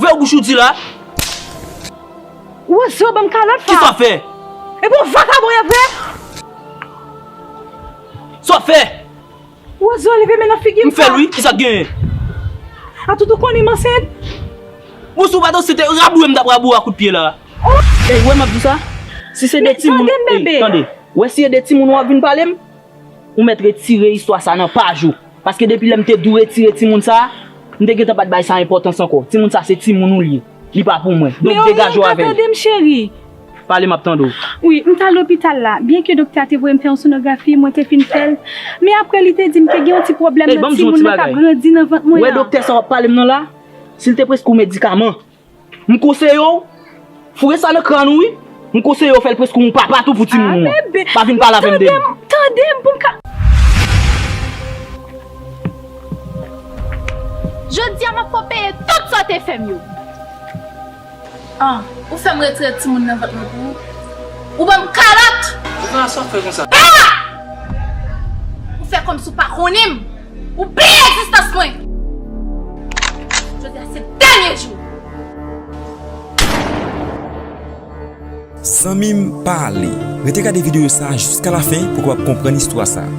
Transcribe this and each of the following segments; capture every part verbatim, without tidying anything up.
Ouvè w bouch ou di la. Wozo, ban m kalòt la. Kisa w fè? Epi w vakabon ye vre. Sa w fè? Wozo, leve men nan figi m. M fè l wi, kisa k genyen? Atout ou konnen m ansent. Bon, si w pa t ansent, raboure m t ap raboure a kout pye la. Ey, w wè m ap di w sa? Si se de timoun, ey, tande. W wè si e de timoun w ap vin pale m, ou mèt retire istwa sa nan paj ou. Paske depi lè m te di w retire timoun sa, m te gentan pa t bay sa enpòtans ankò. Timoun sa se timoun ou l ye. Li pa pou mwen. Donk degaje w avè l. Tande m cheri. Pale m ap tande w. Wi, m t al lopital la. Byenke doktè a te voye m fè yon sonografi, mwen te fin fè l. Men apre li te di m te gen yon ti pwoblèm nan timoun nan k ap grandi nan vant mwen an. Wè doktè sa w ap pale m nan la? Si l te preskri w medikaman, m konseye w, foure sa nan kràn ou wi. M konseye w fè l preskri yon papa tou pou timoun ou an. Pa vin pale avè m de li. Tande m pou m ka. Jodi a m ap fè w peye tout sa w te fè m yo. An, ou fè m retire timoun nan vant mwen pou ou. Ou ban m kalòt! Eva, sa w fè konsa? Ou fè kòmsi w pa konnen m. Ou bliye egzistans mwen! Jodi a se dènye jou! Zanmi m, pa ale. Rete gade videyo sa a jiska lafen pou w kapab konprann istwa sa a.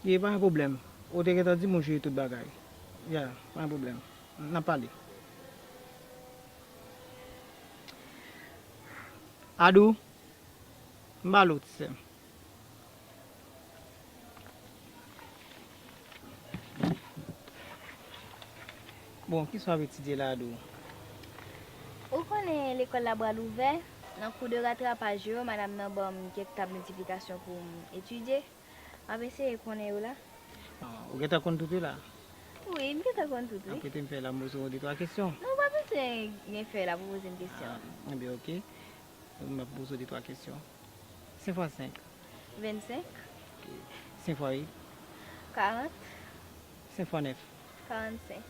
Ye, pa gen pwoblèm. Ou te gentan di m ou jere tout bagay. Ya, pa gen pwoblèm. N ap pale. Adou, m ba l ou, ti sè m. Bon, kisa w ap etidye la, Adou? Ou konnen lekòl la pral ouvè. Nan kou de ratrapaj yo, madanm nan ban m kèk tab miltiplikasyon pou m etidye. M ap eseye konnen yo la. Ah, ou gentan konn tout yo la? Wi, m gentan konn tout, wi. Ap rete m fè la, m poze w de twa kesyon. Non, ou pa bezwen gen fè la pou poze m kesyon. Ah, enben, oke. M ap poze w de twa kesyon. Senk fwa senk. Vennsenk. Oke. Senk fwa uit. Karant. Senk fwa nèf. Karannsenk.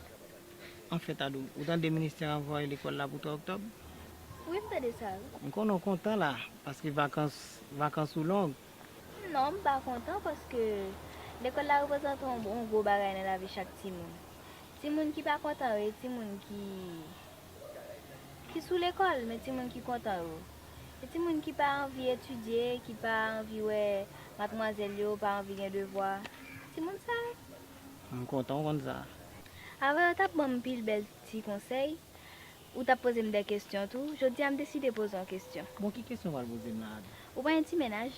Anfèt, Adou, ou tande ministè an voye lekòl la pou twa oktòb? Wi, m tande sa, wi. M konnen w kontan la, paske vakans, vakans ou long. Non, m pa kontan, paske lekòl la reprezante yon, yon gwo bagay nan lavi chak timoun. Timoun ki pa kontan yo, e timoun ki, ki sou lekòl, men timoun ki kontan yo. E timoun ki pa anvi etidye, ki pa anvi wè madmwazèl yo, pa anvi gen devwa. Timoun sa yo. M kontan w konn sa. Avan yo t ap ban m pil bèl ti konsèy, ou t ap poze m de kesyon tou. Jodi a m deside poze w yon kesyon. Bon, ki kesyon w pral poze m la, Adou? Ou pa gen ti mennaj?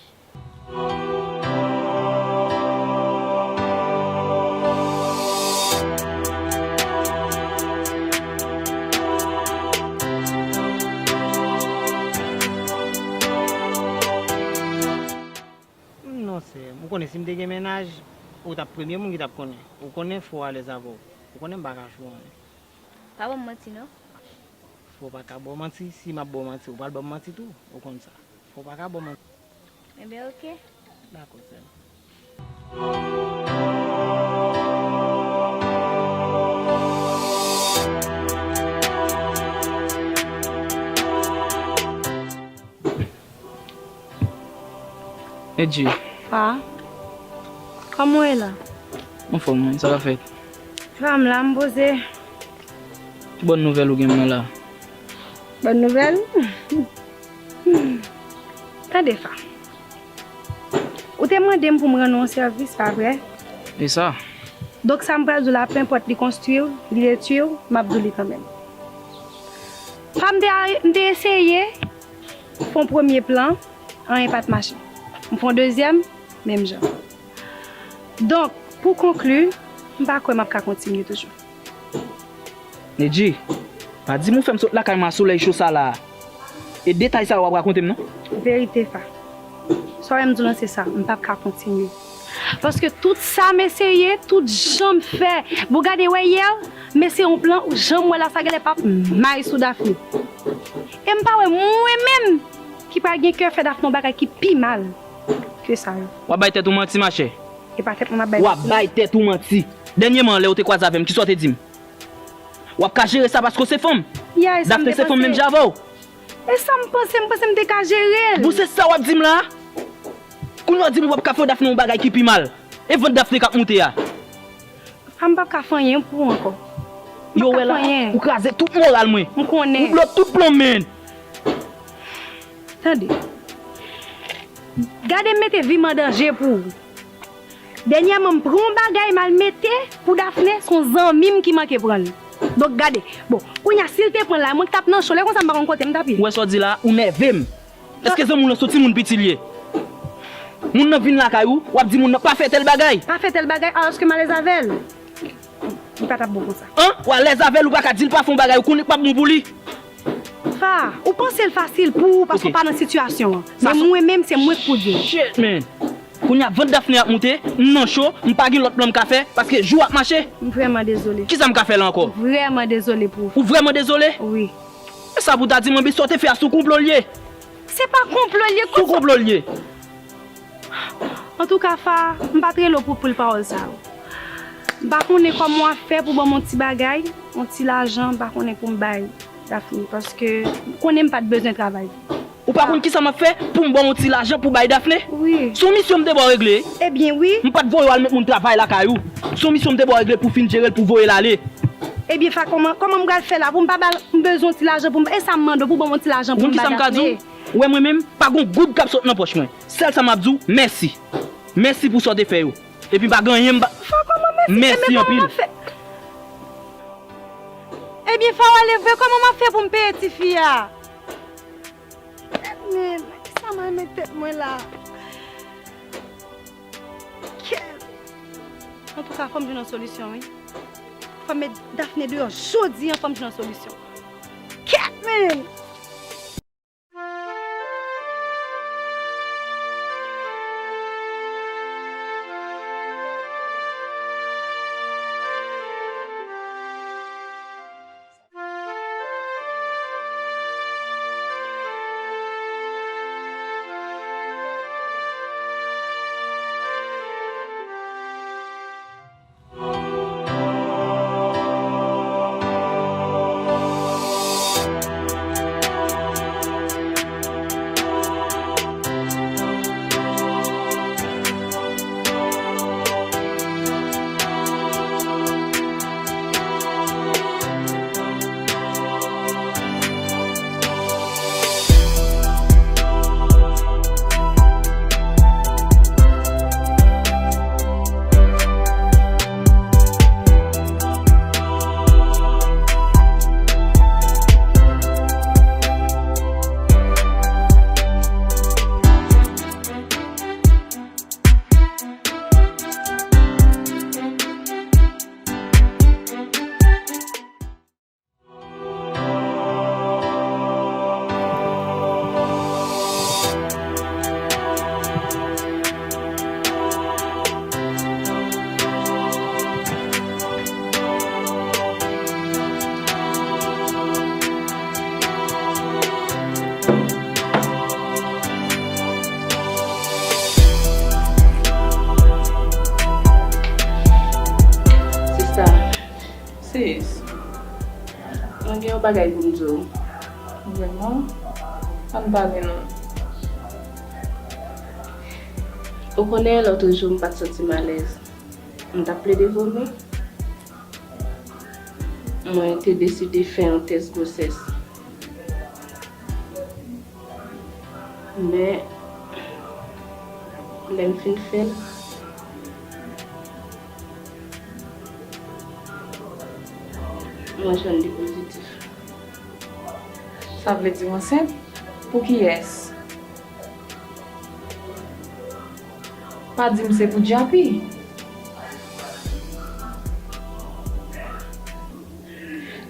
Non, sè m, ou konnen si m te gen mennaj, ou t ap premye moun ki t ap konnen. Ou konnen fò w alèz avè w. Ou konnen m pa ka fè w anyen. Pa ban m manti, non. Fò w pa ka ba w manti. Si m ap ba w manti, ou pral ban m manti tou. Ou konn sa. Fò w pa ka ba w manti. Enben, oke. Dakò, sè m. Edji. Pa. Kòman w ye la? Anfòm wi, sa k ap fèt? Fa, m la, m poze. Ki bòn nouvèl ou gen mwen la? Bòn nouvèl? Tande, Fa. Ou te mande m pou m rann ou yon sèvis, pa vre? E sa? Donk, sa m pral di w la, penpòt li konstwi w, li detwi w, m ap di w li kanmenm. Fa, m te, m te eseye fè yon premye plan, anyen pa t mache. M fè yon dezyèm, menm jan. Donk, pou konkli, M pa kwè m ap ka kontinye toujou. Nedji, pa di m ou fè m sot lakay mwen a solèy cho sa la. E detay sa yo w ap rakonte m non. Verite, Fa. Sa w wè m di w lan se sa, m p ap ka kontinye. Paske tout sa m eseye, tout jan m fè. Bon, gade, wè yè, m eseye yon plan, jan m wè la, sa genlè p ap may sou Daphné. E m pa wè mwen menm ki pral gen kè fè Daphné yon bagay ki pi mal ke sa yo. W ap bay tèt ou manti, machè. E pa tèt mwen m ap bay manti. W ap bay tèt ou manti. Dènyèman, lè w te kwaze avè m, kisa w te di m? W ap ka jere sa paske w se fanm. Daphné se fanm menm jan avè w. E sa m panse, m panse m te ka jere l. Bon, se sa w ap di m la? Kounye a w di m w ap ka fè Daphné yon bagay ki pi mal. E vant Daphné k ap moute a. Fa, m p ap ka fè anyen pou ou ankò. Yo wè la, ou kraze tout moral mwen. M konnen. Ou blow tout plon m, man. Tande. Gade m mete vi m an danje pou ou. Dènyèman, m pran yon bagay m al mete pou Daphné, se yon zanmi m ki manke pran l. Donk, gade. Bon, kounye a, si l te pran l la, mwen k t ap nan cho, lè konsa m pa konn kote m t ap ye. Ou wè sa w di la, ou nève m. Èske zanmi w lan se yon timoun piti l ye? Moun nan vin lakay ou, w ap di moun nan pa fè tèl bagay. Pa fè tèl bagay, alòske m alèz avè l. Li pa t ap bon konsa. An? Ou alèz avè l, ou pa ka di l pa fè yon bagay, ou konnen k p ap bon pou li. Fa, ou panse l fasil pou ou paske w pa nan sitiyasyon an. Men mwen menm, se mwen k pou di w. Shit, man. Kounye a, vant Daphné ap moute, m nan cho, m pa gen lòt plan m ka fè, paske jou ap mache. M vrèman dezole. Kisa m ka fè la ankò? M vrèman dezole pou ou. Ou vrèman dezole? Wi. E sa pou w ta di mwen, men sa w te fè a sou konplo l ye. Se pa konplo l ye. Sou konplo l ye. Antouka, Fa, m pa t rele w pou, pou pawòl sa yo. M pa konnen kòman w ap fè pou ban m yon ti bagay, yon ti lajan, m pa konnen pou m bay Daphné, paske m konnen m pa t bezwen travay. Ou pa konn kisa m ap fè pou m ba w yon ti lajan pou bay Daphné? Wi. Se yon misyon m te ba w regle. Ebyen, wi. M pa t voye w al met moun travay lakay ou. Se yon misyon m te ba w regle pou w fin jere l, pou w voye l ale. Ebyen, Fa, kòman, kòman m pral fè la pou m pa ba l, m bezwen yon ti lajan pou m, e sa m mande w pou ban m yon ti lajan pou m bay Daphné? Ou konn kisa m ka di w? Ou wè mwen menm, pa gon goud k ap sot nan pòch mwen. Sèl sa m ap di w, mèsi. Mèsi pou sa w te fè yo. Epi pa gen anyen m pa. Fa, kòman mèsi? Mèsi anpil. Ebyen, Fa, w ale vre, kòman m ap fè pou m peye tifi a? Men, kisa m al met tèt mwen la? Kèt! Antouka, fò m jwenn yon solisyon, wi. Fò m met Daphné deyò jodi a, fò m jwenn yon solisyon. Kèt, men! Sista. Sis, mwen gen yon bagay pou m di w. Vrèman? Ann pale non. Ou konnen lòt jou m pa t santi m alèz. M t ap plede vomi. Mwen te deside fè yon tès gwosès. Men, lè m fin fè l, mwen jwenn li pozitif. Sa vle di w ansent? Pou kiyès? Pa di m se pou Djapi.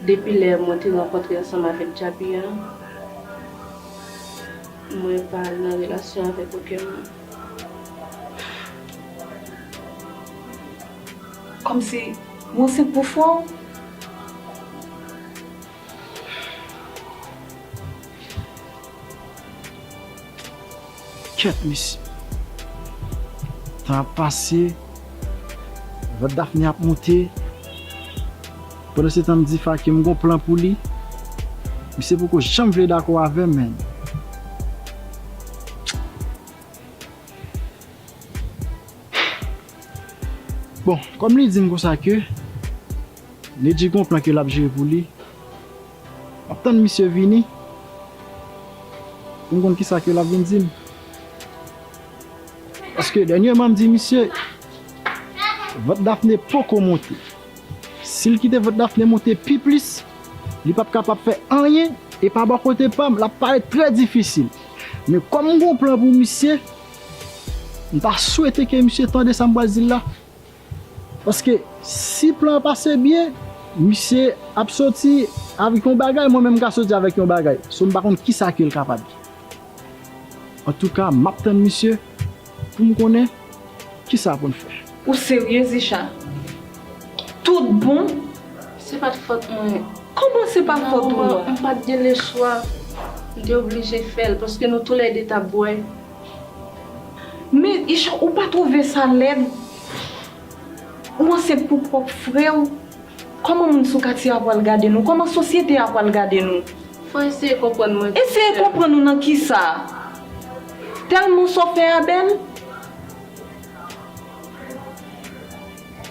Depi lè mwen te rankontre ansanm avèk Djaby a, mwen pa nan relasyon avèk okenn moun. Kòmsi ou ansent pou frè w? Kèt, mesye. Tan ap pase, vant Daphné ap monte. Pandan se tan, m di Fa ke m gon plan pou li. Misye poko janm vle dakò avè m, menn. Bon, kòm li di m konsa ke Nedji gon plan ke l ap jere pou li, m ap tann misye vini pou m konn kisa ke l ap vin di m. Paske dènyèman m di misye, vant Daphné poko monte. Si l kite vant Daphné monte pi plis, li p ap kapab fè anyen, e pa bò kote pa m, l ap parèt trè difisil. Men kòm m gon plan pou misye, m ta swete ke misye tande sa m pral di l la. Paske si plan an pase byen, misye ap soti avèk yon bagay, mwen menm m ka soti avèk yon bagay. So, m pa konn kisa ke l kapab gen. Antouka, m ap tann misye pou m konnen kisa pou n fè. Ou serye, Zicha? Tout bon? Se pa t fòt mwen. Kòman se pa fòt ou? Non, m pa t gen lechwa. M te oblije fè l, paske nou toulède t ap bwè. Men, Zicha, ou pa twouve sa lèd? Ou ansent pou pwòp frè w? Kòman moun sou katye a pral gade nou? Kòman sosyete a pral gade nou? Fò eseye konprann mwen. Eseye konprann ou nan kisa? Tèlman sa w fè a bèl?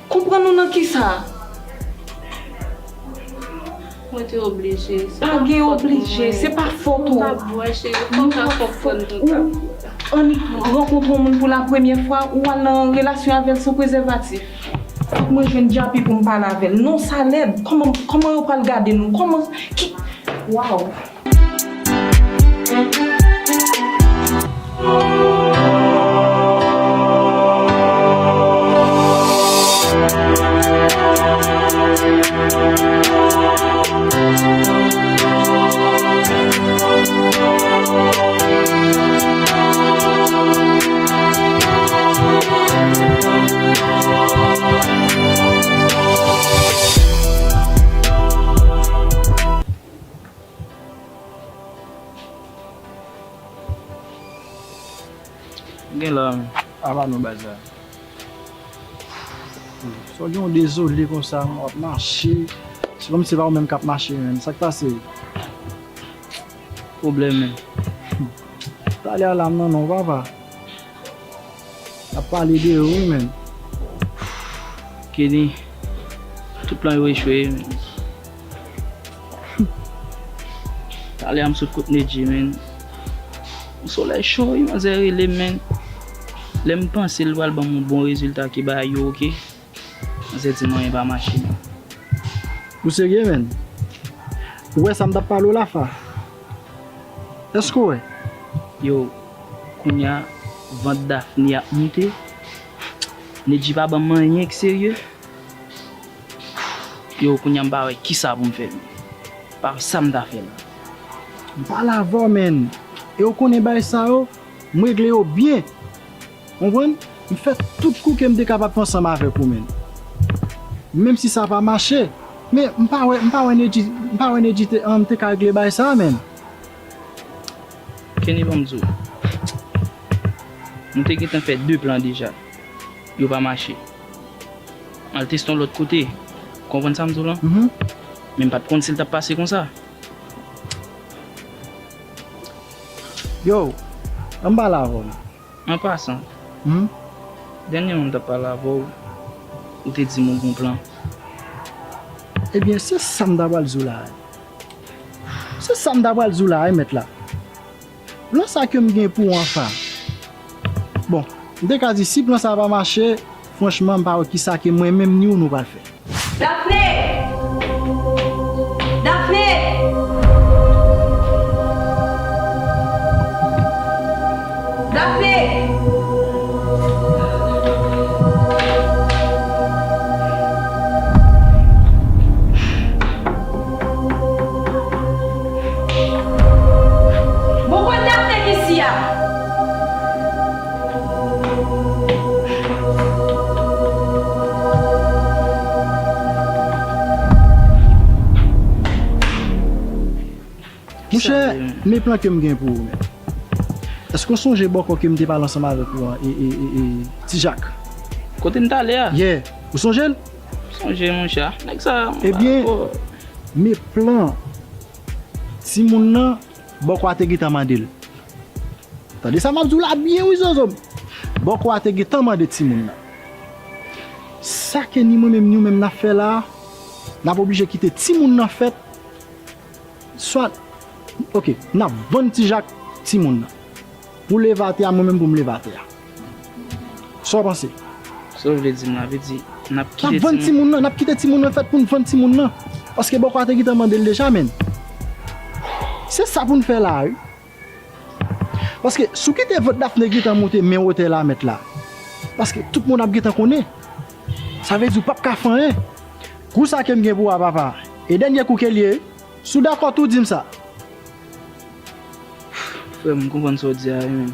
Konprann ou nan kisa? Mwen te oblije. Pa gen oblije, se pa fòt ou. M t ap bwè, cheri, fò w ta konprann nou t ap. Annik rankontre yon moun pou la premyè fwa, ou al nan relasyon avè l san prezèvatif. Fòk mwen jwenn Djaby pou m pale avè l. Non, sa lèd. Kòman, kòman yo pral gade nou? Kòman, ki, waw. Gen la, men. Apa nou bay sa. Sa w gen yon dezole konsa, w ap mache. Se kòmsi se pa ou menm k ap mache, men. Sa k pase? Pwoblèm, men. Talè a la, m nan non, papa. Ap pale de yo, wi, men. Kenny, tout plan yo echwe, men. Talè a m sot kot Nedji, men. Yon solèy cho, wi, manzè rele m, men. Lè m panse l pral ban m yon bon rezilta ke bagay yo oke, manzè di m anyen pa mache, men. Ou serye, men? Ou wè sa m t ap pale w la, Fa? Èske w wè? Yo, kounye a, vant Daphné ap moute. Nedji pa ban m anyen k serye. Yo, kounye a m pa wè kisa pou m fè. Pa wè sa m ta fè la. M pale avè w, men. E w konnen bagay sa yo, m regle yo byen. Konprann? M fè tout kou ke m te kapab fè ansanm avèk ou, men. Menm si sa pa mache, men m pa wè, m pa wè Nedji, m pa wè Nedji te, an, te ka regle bagay sa a, men. Kenny, ban m di w. Nou te gentan fè de plan deja. Yo pa mache. Al teste yon lòt kote. Konprann sa m di w lan? Mhm. Men m pa t konn si l t ap pase konsa. Yo, ann pale avè w. An pasan, hmm? Dènyèman m t ap pale avè w, ou te di m ou gon plan. Ebyen, se sa m ta pral di w la a. Se sa m ta pral di w la a, wi, mèt la. Plan sa ke m gen pou w anfan. Bon, m te ka di si plan sa pa mache, franchman, m pa wè kisa ke mwen menm ni ou nou pral fè. Daphné! Daphné! Daphné! Monchè, men plan ke m gen pou ou, men. Èske w sonje bòkò ke m te pale ansanm avèk ou an, e, e, e, e, Ti Jak? Kote n t ale a? Yè. Ou sonje l? Sonje, monchè. Nèg sa, Ebyen, oh. Men plan timoun nan, bòkò a te gentan mande l. Tande sa m ap di w la byen wi, zozo m. Bòkò a te gentan mande timoun nan. Sa ke ni mwen menm, ni ou menm n ap fè la a, n ap oblije kite timoun nan fèt, swa, oke, n ap vann Ti Jak timoun nan. Pou leve atè a, mwen menm pou m leve atè a. Sa w panse? Sa w vle di m la? Vle di, n ap kite timoun. N ap vann timoun nan, n ap kite timoun nan fèt pou n vann timoun nan. Paske bòkò a te gentan mande l deja, menn. Se sa pou n fè la a, wi. Paske si w kite vant Dafne gentan monte men wotè Lamèt la, paske tout moun ap gentan konnen. Sa vle di w p ap ka fè anyen. Kou sa ke m gen pou w a, papa, e dènye kou ke l ye, wi. Si w dakò tou, di m sa. Frè m, m konprann sa w di a, wi, menn.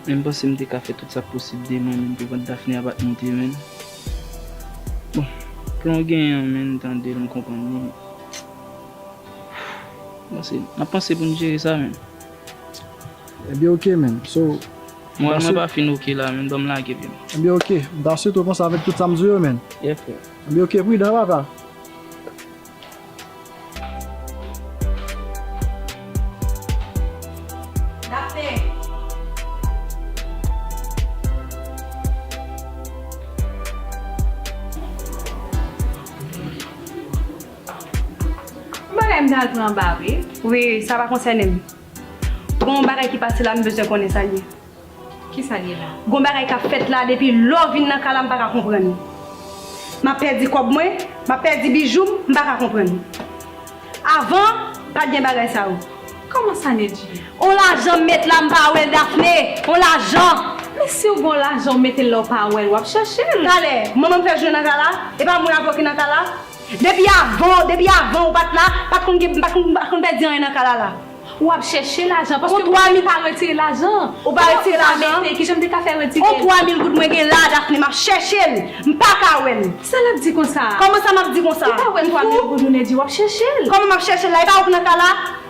Men m panse m te ka fè tout sa k posib de mwen, menn, pou vant Dafne a pa t monte, menn. Bon, plan w genyen an, menn, m tande l, m konprann li. Panse, n ap panse pou n jere sa, menn. Ebyen, oke, menn. So, mwen, mwen pa fin oke la, menn. Ban m lage pye m. Ebyen, oke. M ta swete w panse avèk tout sa m di w yo, menn. Yeah, frè. Ebyen, oke, pridan, papa. Dafne. Yon bagay m ta al pran anba, wi. Wi, sa pa konsène m. Gon bagay ki pase la, m bezwen konnen sa l ye. Kisa l ye la? Gon bagay k ap fèt la, depi lè w vin nan kay la, m pa ka konprann. M ap pèdi kòb mwen, m ap pèdi bijou m, m pa ka konprann. Avan, pa t gen bagay sa yo. Kòman sa, Nedji? On lajan m met la, m pa wè l, Dafne. On lajan. Men si w gon lajan, w mete l la, w pa wè l, w ap chèche l. Talè, manman m fè l jwe nan kay la, e pa mwen avè w ki nan kay la. Depi avan, depi avan ou pa t la, pa t konn gen, pa t konn, pa t konn pèdi anyen nan kay la la. W ap chèche lajan, paske mwen pa retire lajan. Ou pa retire lajan? Kijan m te ka fè retire l? On twa mil goud mwen gen la, Dafne, m ap chèche l. M pa ka wè l. Sa l ap di konsa? Kòman sa m ap di konsa? Ou pa wè twa mil goud ou Nedji, w ap chèche l. Kòman m ap chèche l la? E pa ou k nan kay la?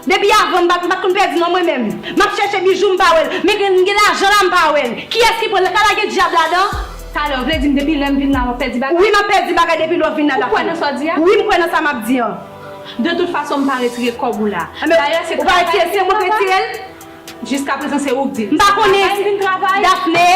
Depi avan, m pa t, m pa t konn pèdi non mwen menm. M ap chèche bijou, m pa wè l. Men gen, gen lajan la, m pa wè l. Kiyès ki pran l? Kay la gen dyab ladan? Talè, w vle di m depi lè m vin la, w ap pèdi bagay? Wi, m ap pèdi bagay depi lè w vin la, Dafne. Ou kwè nan sa w di a? Wi, m kwè nan sa m ap di an. De tout fason, m pa retire kòb ou la. Dayè, se travay m vin travay. Ou pa retire, se mwen k retire l? Jiskaprezan, se ou k di l. M pa konnen. Se travay m vin travay. Dafne,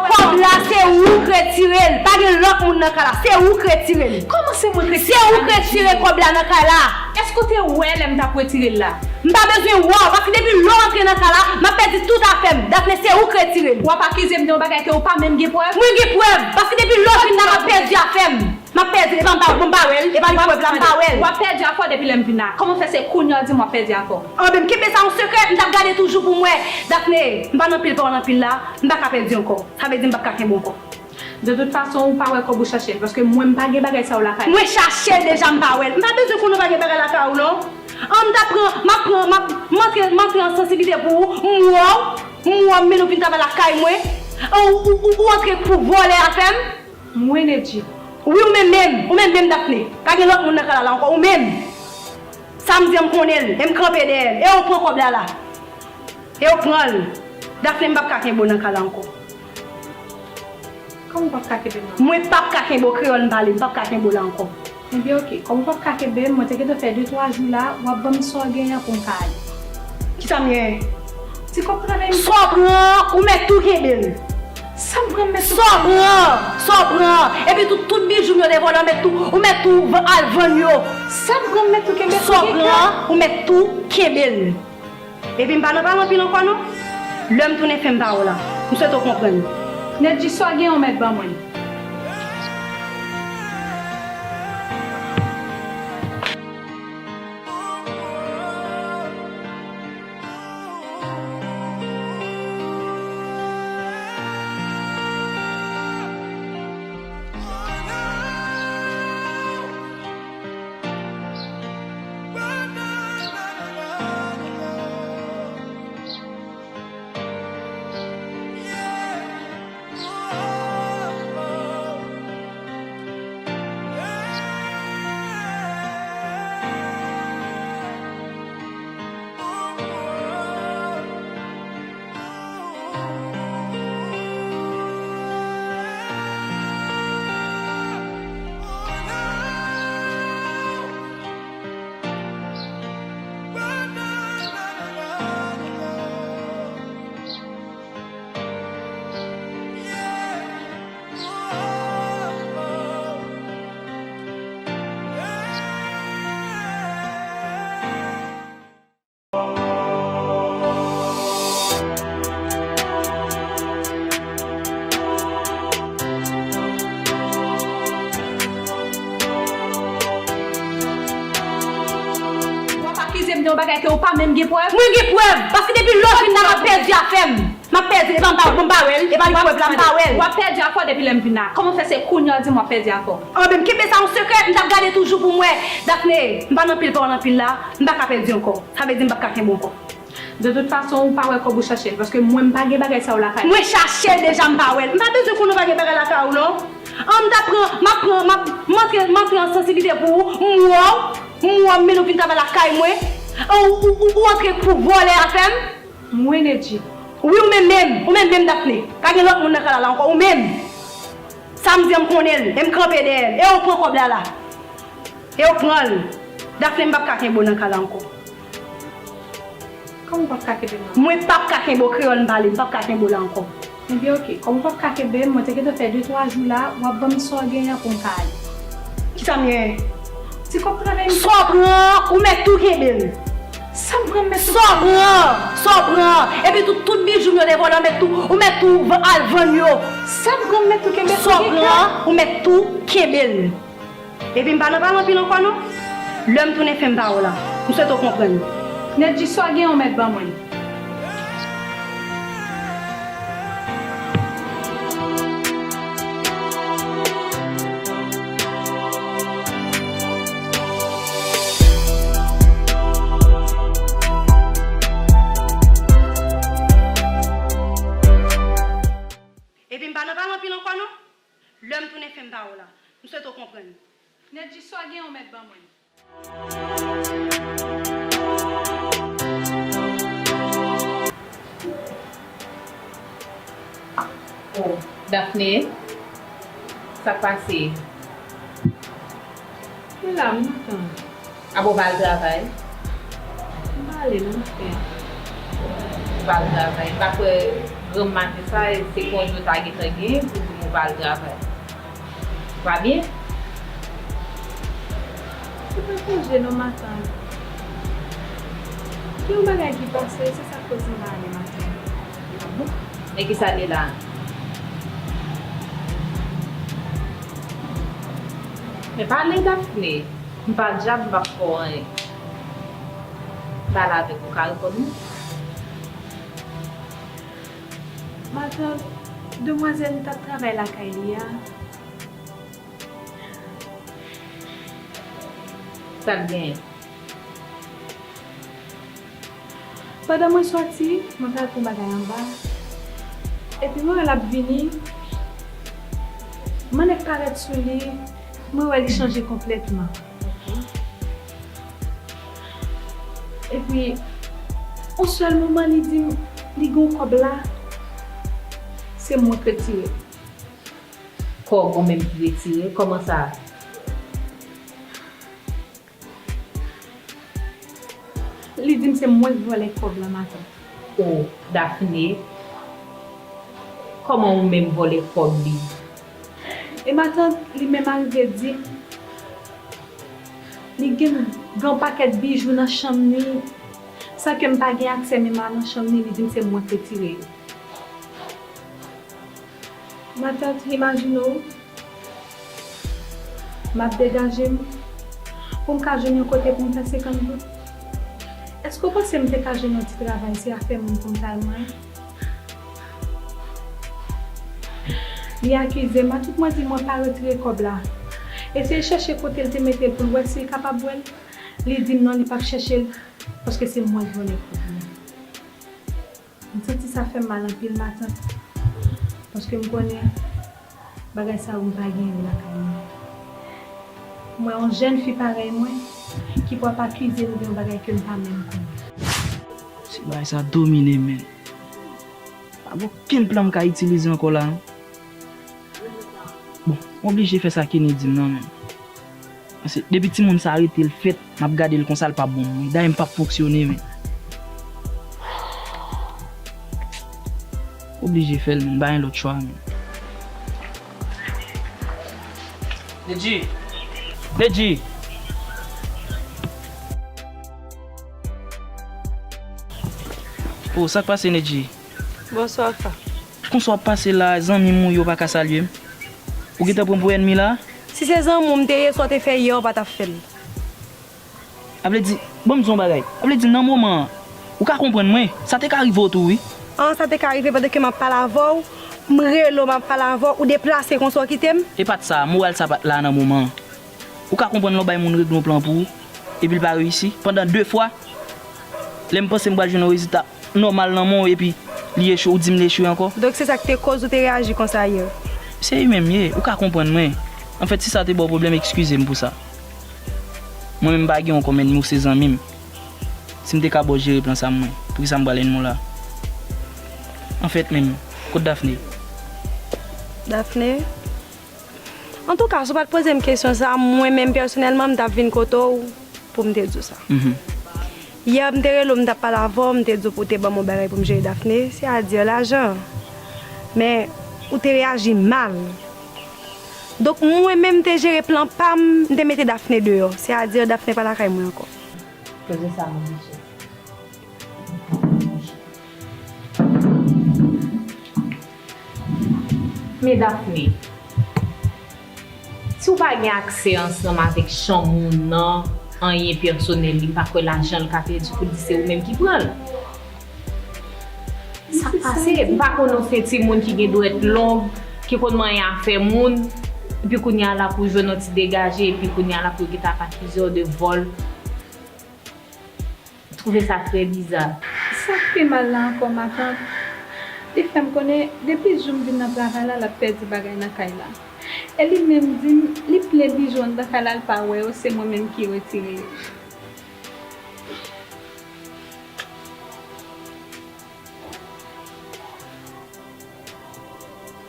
kòb la, se ou k retire l. Pa gen lòt moun nan kay la. Se ou k retire l. Kòman se mwen k retire l? Se ou k retire kòb la nan kay la. Èske w te wè lè m t ap retire l la? M pa bezwen wè w, paske depi lè w antre nan kay la, m ap pèdi tout afè m. Dafne, se ou k retire l. W ap akize m de yon bagay ke w pa menm gen prèv? Mwen gen prèv, paske depi lè w vin la, m ap pèdi afè m. M ap pèdi, e pa m pa, bon, m pa wè l, e pa li prèv la, m pa wè l. W ap pèdi afè w depi lè m vin la. Kòman fè se kounye a w di m w ap pèdi afè w? Anben, m kenbe sa yon sekrè, m t ap gade toujou pou m wè. Dafne, m pa nan pil pawòl anpil la, m pa ka pèdi ankò. Sa vle di m p ap ka kenbe ankò. De tout fason, ou pa wè kòb ou chache l, paske mwen, m pa gen bagay sa yo lakay mwen. Mwen chache l deja, m pa wè l. M pa bezwen konnen w pa gen bagay lakay ou, non. An, m t ap pran, m ap pran, m ap, m antre, m antre an sansiblite pou ou, m wè w, m wè w, m mennen w vin travay lakay mwen. An, ou, ou, ou, ou antre pou vòlè afè m. Mwen, Nedji. Wi, ou menm menm, ou menm menm, Dafne. Pa gen lòt moun nan kay la, la ankò, ou menm. Sa m di an, m konnen l, e m kanpe dèyè l. E ou pran kòb la, la. E ou pran l. Dafne, m p ap ka kenbe w nan kay la ankò. Kòman w p ap ka kenbe m nan? Mwen p ap ka kenbe w, kreyòl m pale, m p ap ka kenbe w la ankò. Ebyen, oke. Kòm ou p ap ka kenbe m, mwen te gentan fè de twa jou la, w ap ban m sa w genyen an pou m ka ale. Kisa m genyen? Ti kòb travay m. Sa w pran an, ou mèt tou kenbe l. Sa m pran, m mèt tou kenbe l. Sa w pran an, sa w pran an. Epi tou, tout bijou m yo te vòlè, ou mèt tou, ou mèt tou van-, al vann yo. Sa m pran, m mèt tou kenbe l. Sa w pran an, ou mèt tou kenbe l. Epi m pa nan pale anpil ankò non. Lè m tounen fè m pawòl la. M swete w konprann. Nedji, sa w genyen w mèt ban mwen. Yon bagay ke ou pa menm gen prèv? Mwen gen prèv, paske depi lè w vin la, m ap pèdi afè m. M ap pèdi, e pa m pa, bon, m pa wè l, e pa li prèv la, m pa wè l. W ap pèdi afè w depi lè m vin la. Kòman fè se kounye a w di m w ap pèdi afè w? Anben, m kenbe sa yon sekrè, m t ap gade toujou pou m wè. Daphné, m pa nan pil pawòl anpil la, m pa ka pèdi ankò. Sa vle di m p ap ka kenbe ankò. De tout fason, ou pa wè kòb ou chache l, paske mwen m pa gen bagay sa yo lakay mwen. Mwen chache l deja, m pa wè l. M pa bezwen konnen w pa gen bagay lakay ou non. An, m t ap pran, m ap pran, m ap, m antre, m antre an sansiblite pou ou, m wè w, m wè w, men nou vin travay lakay mwen. An, ou, ou, ou, ou antre pou vòlè afè m? Mwen, Nedji. Wi, ou menm menm, ou menm menm, Daphné. Pa gen lòt moun nan kay la, la ankò, ou menm. Sa m di an, m konnen l, e m kanpe dèyè l, e ou pran kòb la la. E ou pran l. Daphné, m p ap ka kenbe w nan kay la ankò. Kòman w p ap ka kenbe m nan? Mwen p ap ka kenbe w, kreyòl m pale, m p ap ka kenbe w la ankò. Ebyen, oke. Kòm ou p ap ka kenbe m, mwen te gentan fè de twa jou la, w ap ban m sa w genyen an pou m ka ale. Kisa m genyen? Ti kòb travay m. Sa w pran an, ou mèt tou kenbe l. Sa m pran m mèt tou kenbe l? Sa w pran an, sa w pran an. Epi tout, tout bijou m yo te vòlè, ou mèt tou, ou mèt tou v-, al vann yo. Sa m pran m mèt tou kenbe l? Sa w pran an, ou mèt tou kenbe l. Epi m pa nan pale anpil ankò non. Lè m tounen fè m pawòl la. M swete w konprann. Nedji, sa w genyen w mèt ban mwen. Epi m pa nan pale anpil ankò non. Lè m tounen fè m pawòl la. M swete w konprann. Nedji, sa w genyen w mèt ban mwen. Oh, Daphné, sa k pase? Mwen la, m kontan. Apa w pa al travay? M pa ale non, frè. Ou pa al travay? M pa kwè granm maten sa, se konje w ta gentan genyen pou di m ou pa al travay. Ou pa byen? Se pa konje non, matant. Gen yon bagay ki pase, se sa k koz m pa ale maten. Ah bon? Men kisa l ye la? Men pale, Daphné. M pa dyab, m p ap fè w anyen. Pale avèk ou, ka reponn mwen. Matant, demwazèl m t ap travay lakay li a. Sa l genyen? Pandan mwen sòti, mwen pral pran bagay anba. Epi mwen wè l ap vini. Mannèt parèt sou li, mwen wè li chanje konplètman. Epi, yon sèl moman, li di m, li gen yon kòb la, se mwen k retire l. Kòb ou menm ki retire? Kòman sa? Li di m se mwen k vòlè kòb la, matant. O, Daphné, kòman ou menm vòlè kòb li? E matant, li menm arive di m, li gen, gen yon pakèt bijou nan chanm li, san ke m pa gen aksè menm a nan chanm li, li di m se mwen k retire yo. Matant, imajine w, m ap degaje m pou m ka jwenn yon kote pou m fè senkant goud. Èske w panse m te ka jwenn yon ti travay se afè moun pou m t al manyen? Li akize m, matant, mwen di mwen pa retire kòb la. Eseye chèche kote l te mete l pou l wè si l kapab wè l. Li di m non, li p ap chèche l, paske se mwen k vòlè kòb la. M santi sa fè m mal anpil, matant, paske m konnen bagay sa yo m pa genyen l lakay mwen. M wè yon jèn fi parèy mwen ki pral ap akize m de yon bagay ke m pa menm konnen. Si bagay sa domine, men pa gen okenn plan m ka itilize ankò la, non. Bon, m oblije fè sa Kenny di m nan, men. Paske depi timoun sa rete l fèt, m ap gade l konsa, l pa bon pou mwen. Dayè m p ap fonksyone, men. Oblije fè l, men. M pa gen lòt chwa, men. Nedji! Nedji! Oh, sa k pase, Nedji? Bonswa, Fa. Konsa w ap pase la, zanmi m ou ye, w pa ka salye m? Ou gentan pran m pou ènmi la? Si se zanmi w m te ye, sa w te fè yè, w pa t ap fè l. Sa vle di, ban m di yon bagay. Sa vle di, nan moman an, ou ka konprann mwen, sa te ka rive w tou, wi. An, sa te ka rive pandan ke m ap pale avè w, m rele w, m ap pale avè w, ou deplase konsa, w kite m. E pa t sa, moral sa pa t la nan moman an. Ou ka konprann lè w bay moun regle yon plan pou ou, epi l pa reyisi. Pandan de fwa, lè m panse m pral jwenn yon rezilta nòmal nan men w, epi li echwe, ou di m li echwe ankò. Donk, se sa k te koz ou te reyaji konsa yè? Se li menm ye, ou ka konprann mwen. Anfèt, si sa te ba w pwoblèm, eskize m pou sa. Mwen menm, m pa gen w kòm ènmi, ou se zanmi m. Si m te ka ba w jere plan sa mwen, poukisa m pral ènmi w la? Anfèt menm, kot Daphné? Daphné? Antouka, si w pa t poze m kesyon sa, mwen menm pèsonèlman, m t ap vin kote w pou m te di w sa. Mhm. Yè, m te rele w, m t ap pale avè w, m te di w pou w te ban m yon bagay pou m jere Daphné, sètadi lajan. Men, ou te reyaji mal. Donk, mwen menm, m te jere plan pa m, m te mete Daphné deyò, sètadi Daphné pa lakay mwen ankò. Poze sa, mon biche. Men Daphné, si w pa gen aksè ansanm avèk chanm moun nan, anyen pèsonèl, li m pa kwè lajan l ka pèdi pou l di se ou menm ki pran l. Sa k pase? M pa konnen w se timoun ki gen dwèt long, ki konn manyen afè moun, epi kounye a la pou w jwenn yon ti degaje, epi kounye a la pou yo gentan ap akize w de vòl. Twouve sa trè biza. Sa k pi mal la ankò, matant, li fè m konnen depi jou m vin nan travay la, l ap pèdi bagay nan kay la. E li menm di m, li plen bijou anndan kay la, l pa wè yo, se mwen menm ki retire yo.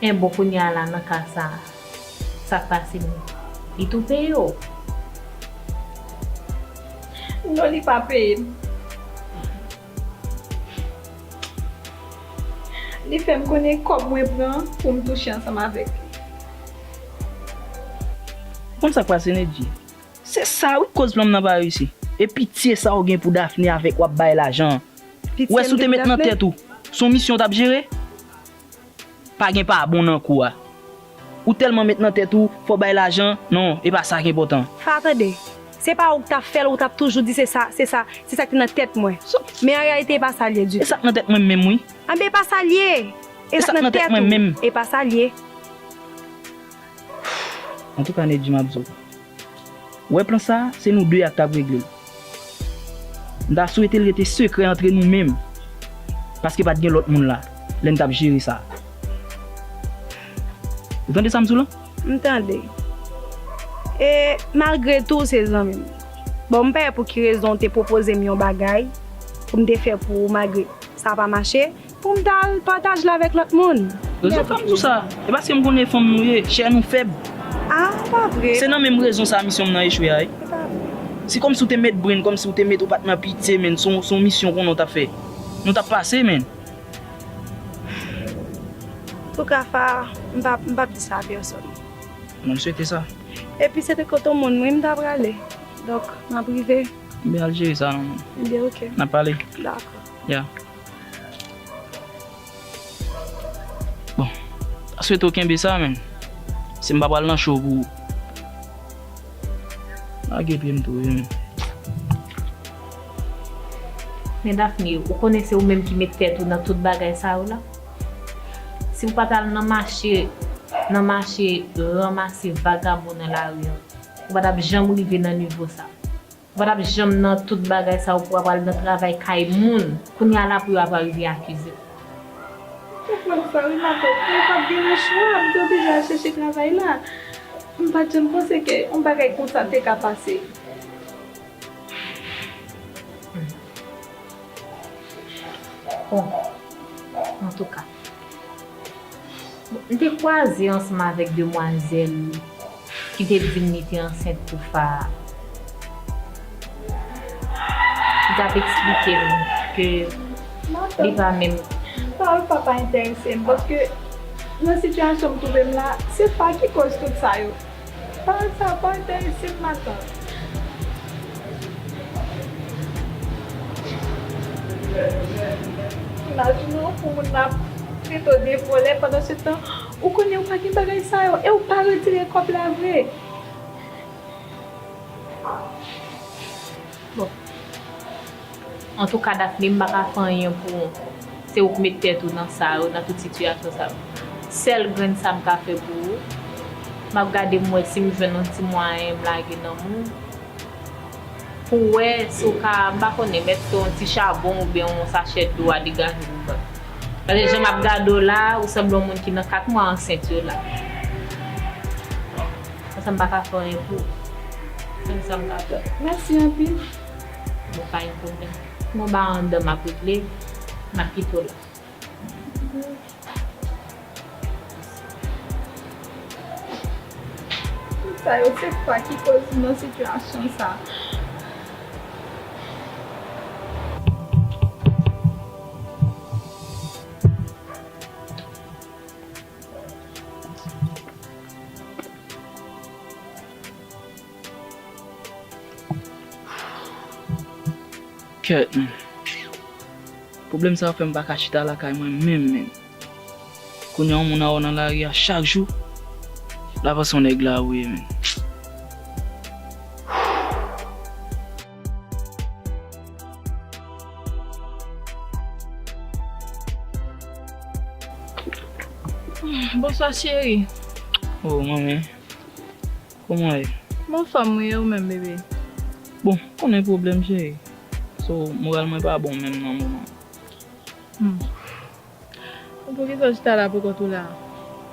En bon, kounye a la, nan ka sa, sa k pase menm? Li tou peye w? Non, li pa peye m. Li fè m konnen kòb mwen pran pou m touche ansanm avèk li. Ou konn sa k pase, Nedji? Se sa wi k koz plan m nan pa reyisi. E pitye sa w gen pou Daphné avèk w ap bay lajan an. Ou wè si w te met nan tèt ou, se yon misyon w t ap jere? Pa gen pa bon nan kou a. Ou tèlman met nan tèt ou, fò w bay lajan, non, e pa sa k enpòtan. Fa, tande, se pa ou k t ap fè l, ou t ap toujou di se sa, se sa, se sa k te nan tèt mwen. Men an reyalite, e pa sa l ye ditou. E sa k nan tèt mwen menm, wi. Anben, e pa sa l ye. E sa k nan tèt ou, e pa sa l ye. Antouka, Nedji, m ap di w. Ou wè plan sa a, se nou de a k t ap regle l. M ta swete l rete sekrè antre nou menm, paske pa t gen lòt moun la lè n t ap jere sa. Ou tande sa m di w lan? M tande. E malgre tou, se zanmi m. Bon, m pa wè pou ki rezon w te pwopoze m yon bagay pou m te fè pou ou, malgre sa pa mache, pou m t al pataje l avèk lòt moun. Rezon fè m di w sa, e paske m konnen fanm nou ye, chè nou fèb. Ah, pa vre. Se nan menm rezon sa misyon m nan echwe a, wi. Se pa vre. Se kòmsi w te met brenn, kòmsi w te met, ou pa t nan pitye, menn, se yon, se yon misyon konnen w t ap fè. Nou t ap pase, menn. Antouka, Fa, m p ap, m p ap di sa a pèsòn. Mwen, m swete sa. Epi se te kote yon moun, wi, m ta prale. Donk, m ap rive. Ebyen, al jere sa, non, mwen. Ebyen, oke. N ap pale. Dakò. Ya. Bon, m ta swete w kenbe sa, menn. Si m pa pral nan cho pou ou. Lage pye m tou, wi, menn. Men Daphné, ou konnen se ou menm ki met tèt ou nan tout bagay sa yo la. Si w pa t al nan mache, nan mache ranmase vagabon nan lari an, ou pa t ap janm rive nan nivo sa. Ou pa t ap janm nan tout bagay sa yo pou w ap al nan travay kay moun. Kounye a la pou yo ap rive akize w. Ou konprann sa wi, matant, mwen pa t gen lechwa, m te oblije al chèche travay la. M pa t janm panse ke yon bagay konsa te ka pase. Bon, antouka. Bon, m te kwaze ansanm avèk demwazèl ki te di m li te ansent pou Fa a. Li t ap eksplike m ke li pa menm. Pawòl Fa pa enterese m, paske nan sitiyasyon m twouve m la, se Fa ki koz tout sa yo. Pawòl sa pa enterese m, matant. Imajine w pou moun nan ap trete w de vòlè, pandansetan, ou konnen ou pa gen bagay sa yo, e ou pa retire kòb la vre. Bon. Antouka, Daphné, m pa ka fè anyen pou ou. Se ou k met tèt ou nan sa yo, nan tout sitiyasyon sa yo. Sèl grenn sa m ka fè pou ou, m ap gade m wè si m jwenn yon ti mwayen m lage nan men w. Pou w wè si w ka, m pa konnen, mèt fè yon ti chabon oubyen yon sachè dlo a degaje pou m bwè. Paske jan m ap gade w la, ou sanble yon moun ki nan kat mwa ansent yo la. Konsa m pa ka fè anyen pou ou. Sèl sa m ka fè. Mèsi anpil. Bon, pa gen pwoblèm. Mwen ba anndan m ap regle, m ap kite w la. Tout sa yo se pa ki koz m nan sitiyasyon sa. Kèt, men. Pwoblèm sa yo fè m pa ka chita lakay mwen menm, menm. Kounye a, yon moun a wè w nan lari a chak jou, l a panse yon nèg la ou ye, menm. Bonswa, cheri. Oh, manmi. Kòman w ye? M anfòm, wi, e ou menm, bebe? Bon, konnen pwoblèm, cheri. So, moral mwen pa bon menm nan moman. Hmm. Poukisa w chita la poukont ou la?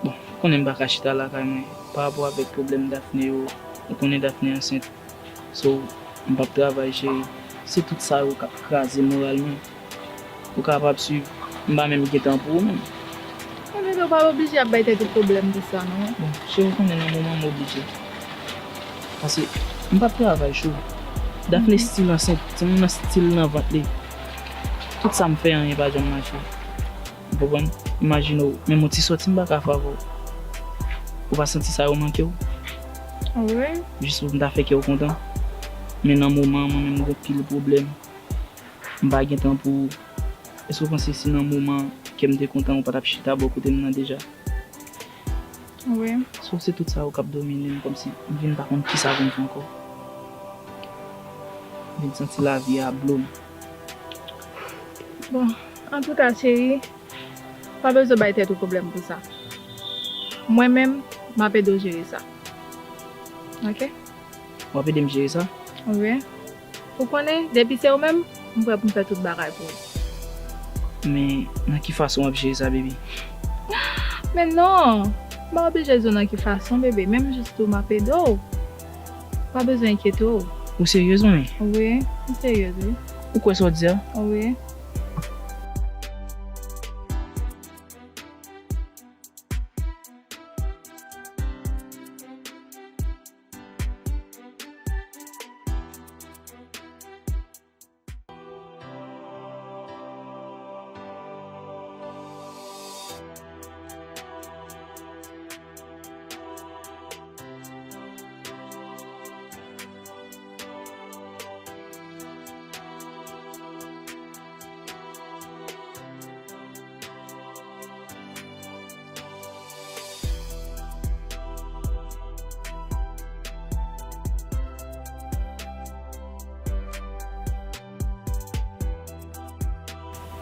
Bon, ou konnen m pa ka chita lakay mwen. Pa rapò avèk pwoblèm Daphné yo, ou konnen Daphné ansent. So, m p ap travay, cheri. Se tout sa yo k ap kraze moral mwen. Ou kapab swiv, m pa menm gen tan pou ou menm. Ebyen, ou pa oblije ap bay tèt ou pwoblèm pou sa, non. Bon, cheri, ou konnen nan moman m oblije. Paske m p ap travay, chou. Daphné still ansent, timoun nan still nan vant li. Tout sa m fè, anyen pa janm mache. Ou konprann? Imajine w, menm yon ti sòti m pa ka fè avè w. Ou pa santi sa yo manke w? Wi. Jis pou m ta fè kè w kontan. Men nan moman an, mwen menm, m gen pil pwoblèm. M pa gen tan pou ou. Èske w panse si nan moman kè m te kontan, ou pa t ap chita bò kote m nan deja? Wi. So, se tout sa yo k ap domine m, kòmsi m vin pa konn kisa pou m fè ankò. M vin santi lavi a blo m. Bon, antouka, cheri, pa bezwen bay tèt ou pwoblèm pou sa. Mwen menm, m ap ede w jere sa. Oke? W ap ede m jere sa? Wi. Ou konnen, depi se ou menm, m prè pou m fè tout bagay pou ou. Men, nan ki fason w ap jere sa, baby? Men non, m pa oblije di w nan ki fason, bebe. Menm jis tou, m ap ede w. Pa bezwen enkyete w. Ou seryez, manmi? Wi, m seryez, wi. Ou kwè sa w di a? Wi.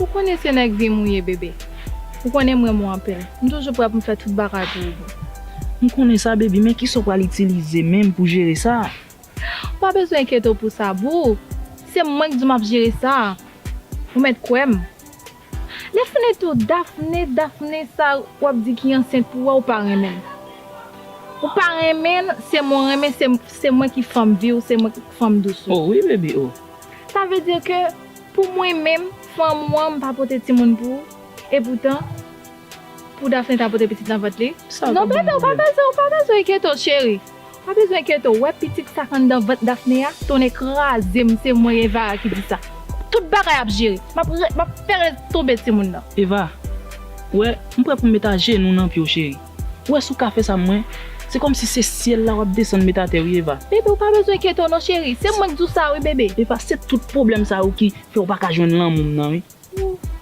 Ou konnen se nèg vi m ou ye, bebe. Ou konnen m renmen w anpil. M toujou prè pou m fè tout bagay pou ou. M konnen sa, baby, men kisa w pral itilize menm pou jere sa? Ou pa bezwen enkyete w pou sa, boo. Se mwen k di w m ap jere sa. Ou mèt kwè m. Lè fini tou, Daphné, Daphné sa w ap di ki ansent pou ou a, ou pa renmen l. Ou pa renmen l, se mwen w renmen, se, se mwen ki fanm vi w, se mwen ki fanm dous ou. Oh wi, baby, oh. Sa vle di ke pou mwen menm, fanm ou an, m pa pote timoun pou ou. Epoutan, pou Daphné ta pote pitit nan vant li? Non, bebe, ou pa bezwen, ou pa bezwen enkyete w, cheri. Ou pa bezwen enkyete w. Ou wè pitit sa k anndan vant Daphné a? Tonnè kraze m, se mwen Eva a ki di sa. Tout bagay ap jere. M ap re-, m ap fè tonbe timoun nan. Eva, ou wè, m prè pou m met ajenou nan pye w, cheri. Ou wè si w ka fè sa pou mwen, se kòmsi se syèl la w ap desann met atè, wi, Eva. Bebe, ou pa bezwen enkyete w non, cheri. Se mwen k di w sa, wi, bebe. Eva, se tout pwoblèm sa yo ki fè w pa ka jwenn lanmou m nan, wi.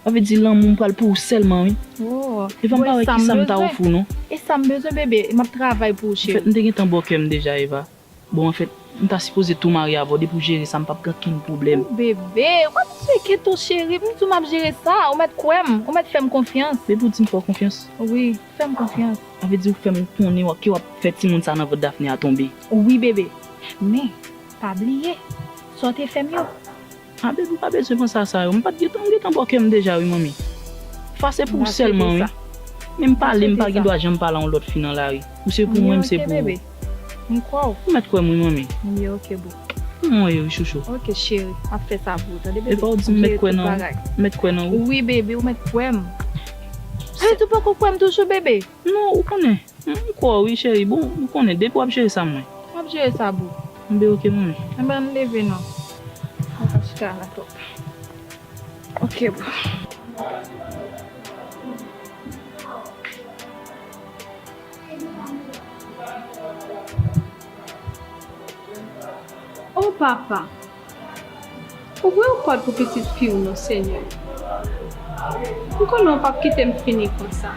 Sa vle di lanmou m pral pou ou sèlman, wi. Oh, Eva, m pa wè kisa m ta ofri w, non. E sa m bezwen, bebe. M ap travay pou ou, cheri. Anfèt, m te gentan ba w kè m deja, Eva. Bon, anfèt, M ta sipoze tou marye avè w, depi w jere sa, m p ap gen okenn pwoblèm. O bebe, ou pa bezwen enkyete w cheri, m di w m ap jere sa, ou mèt kwè m, ou mèt fè m konfyans. Bebe, ou di m fè w konfyans? Wi, fè m konfyans. Sa vle di ou fè m konnen w, ke w ap fè timoun sa nan vant Daphné a tonbe. Wi bebe, men pa bliye sa w te fè m yo. A bebe, ou pa bezwen panse a sa yo. M pa t gentan, m gentan ba w kè m deja wi, manmi. Fase pou ou sèlman wi. Men m pale, m pa gen dwa janm pale a yon lòt fi nan lari. Ou se pou mwen, m se pou ou. M kwè w. Ou mèt kwè m wi, manmi. Wi, ok boo. Ou mwen ye wi, chouchou. Ok cheri, m ap fè sa pou ou, tande bebe. Epa ou di m mèt kwè nan ou. M mèt kwè nan ou. Wi bebe, ou mèt kwè m. Sa vle di ou poko kwè m toujou bebe? Non, ou konnen. M kwè w wi cheri, bon, ou konnen, depi w ap jere sa mwen. M ap jere sa boo. Enben ok manmi. Enben ann leve non. Mwen pa chita la twòp. Ok boo. O papa, ouvri yon pòt pou pitit fi w non Senyè. M konnen w p ap kite m fini konsa.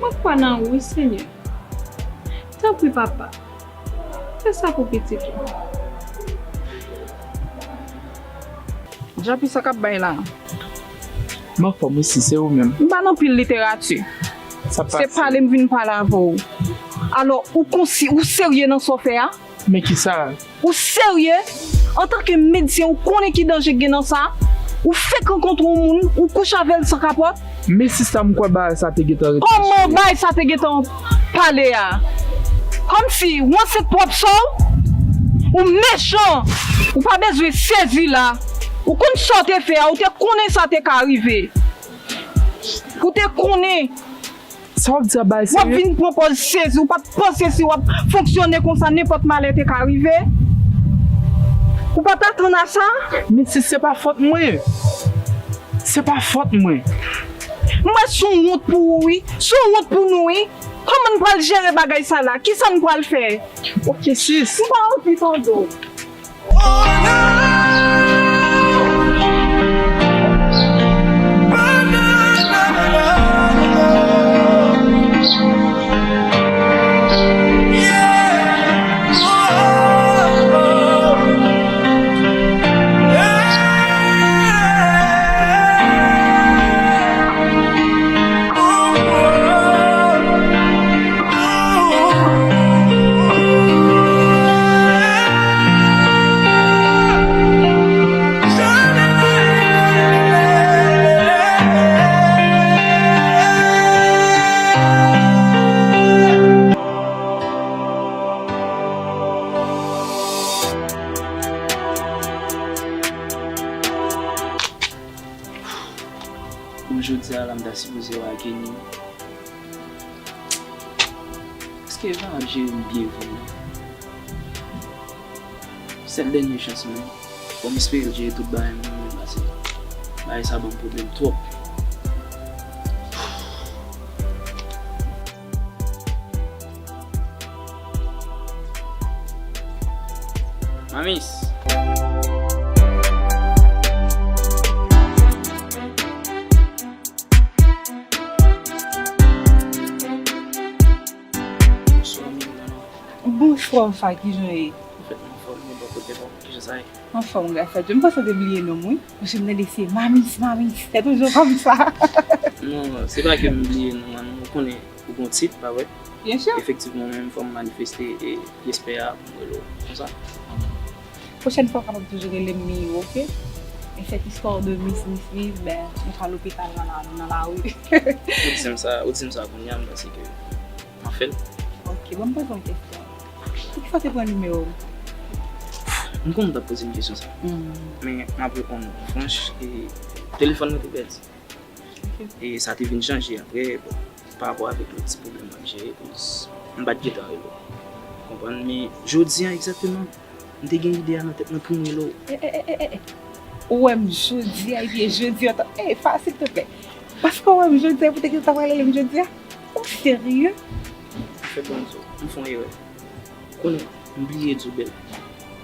Mwen kwè nan ou wi Senyè. Tanpri papa, fè sa pou pitit ou. Djapi sa k ap bay la? M anfòm wi sis, e ou menm? M pa nan pil literati. Sa pase? Se pale m vin pale avè w. Alò ou konsi, ou serye nan sa w fè a? Men kisa? Ou serye? Antanke medsen, ou konnen ki danje k gen nan sa? Ou fèk rankontre yon moun, ou kouche avè l san kapòt? Men sista, m kwè bagay sa te gentan ret. Kòman bagay sa te gentan pale a? Kòmsi ou ansent pwòp sè w? Ou mechan! Ou pa bezwen sezi la. Ou konn sa w te fè a, ou te konnen sa te ka rive. Ou te konnen. Sa w ap di a bagay serye? W ap vin pran pòz sezi, ou pa t panse si w ap fonksyone konsa nenpòt malè te ka rive? Ou pa t atann a sa? Men sis, se pa fòt mwen. Se pa fòt mwen. M wè s on wont pou ou wi, s on wont pou nou wi. Kòman n pral jere bagay sa la? Kisa n pral fè? Ok sis. M pa anvi tande w. Bon, jodi a la, m ta sipoze wè Kenny. Èske Eva ap jere m byen vre? Sèl dènye chans mwen. Fò m espere l jere tout bagay mwen menm, paske bagay sa ban m pwoblèm twòp. Mamis. Bonswa, Fa, kijan w ye? Anfèt, m anfòm, men bò kote pa w, kijan sa ye? Anfòm, gras a Dye. M panse w te bliye non m, wi. Paske m tande se Mamis, Mamis. Se toujou konsa. Non, se pa ke m bliye non an, non. Ou konnen, ou gon tit, pa vre? Byen si. Efektivman, men fò m manifeste e respè a pou m rele w konsa. Pwochèn fwa, w kapab toujou rele m Miyo, oke? Men sèt istwa de Miss, Miss Viv, ben, nou ka lopital nan la, nan lari. Ou di m sa, ou di m sa kounye a, m panse ke m ap fè l. Oke, bon, m poze w yon kesyon. Poukisa w te pran nimewo m? M konnen w t ap poze m kesyon sa. Hmm. Men m ap reponn ou franch, e telefòn mwen te pèdi. Ok. E sa te vin chanje apre, bon, pa rapò avèk lòt ti pwoblèm m ap jere, koz m pa t gentan rele w. Ou konprann? Men jodi a egzakteman, m te gen ide a nan tèt mwen pou m rele w. E, e, e, e, e, e. Ou wè m jodi a, epi e jodi a, e, Fa, silteplè. Paske w wè m jodi a, pou te gen sa pral rele m jodi a? Ou serye? Fè bon di w, m fè yon erè. Konnen, m bliye di w bèl.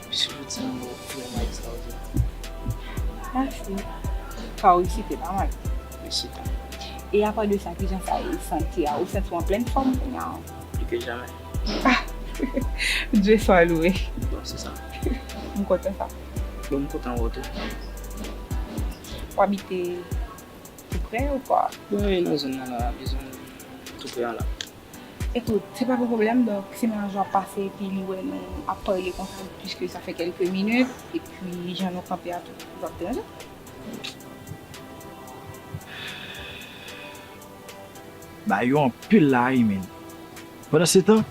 Epi si jodi a, m wè w vrèman ekstraòdinè. Mèsi. Fa, w resite pa mal. Mèsi. E apa de sa, kijan sa ye sante a? Ou santi w an plèn fòm kounye a? Pli ke jamè. Ah, Dye swa lwe. Bon, se sa. M kontan sa. Bon, m kontan wè w tou. W abite tou prè ou kwa? Bon, e nan zòn nan la, nan zòn tou prè an la. Ekout, se pa gen pwoblèm, donk, si mennaj ou ap pase epi li wè nou ap pale konsa, piske sa fè kèlke minit, epi jan nou kanpe a tou, l ap deranje? Bagay yo anpil la wi, men. Pandan se tan,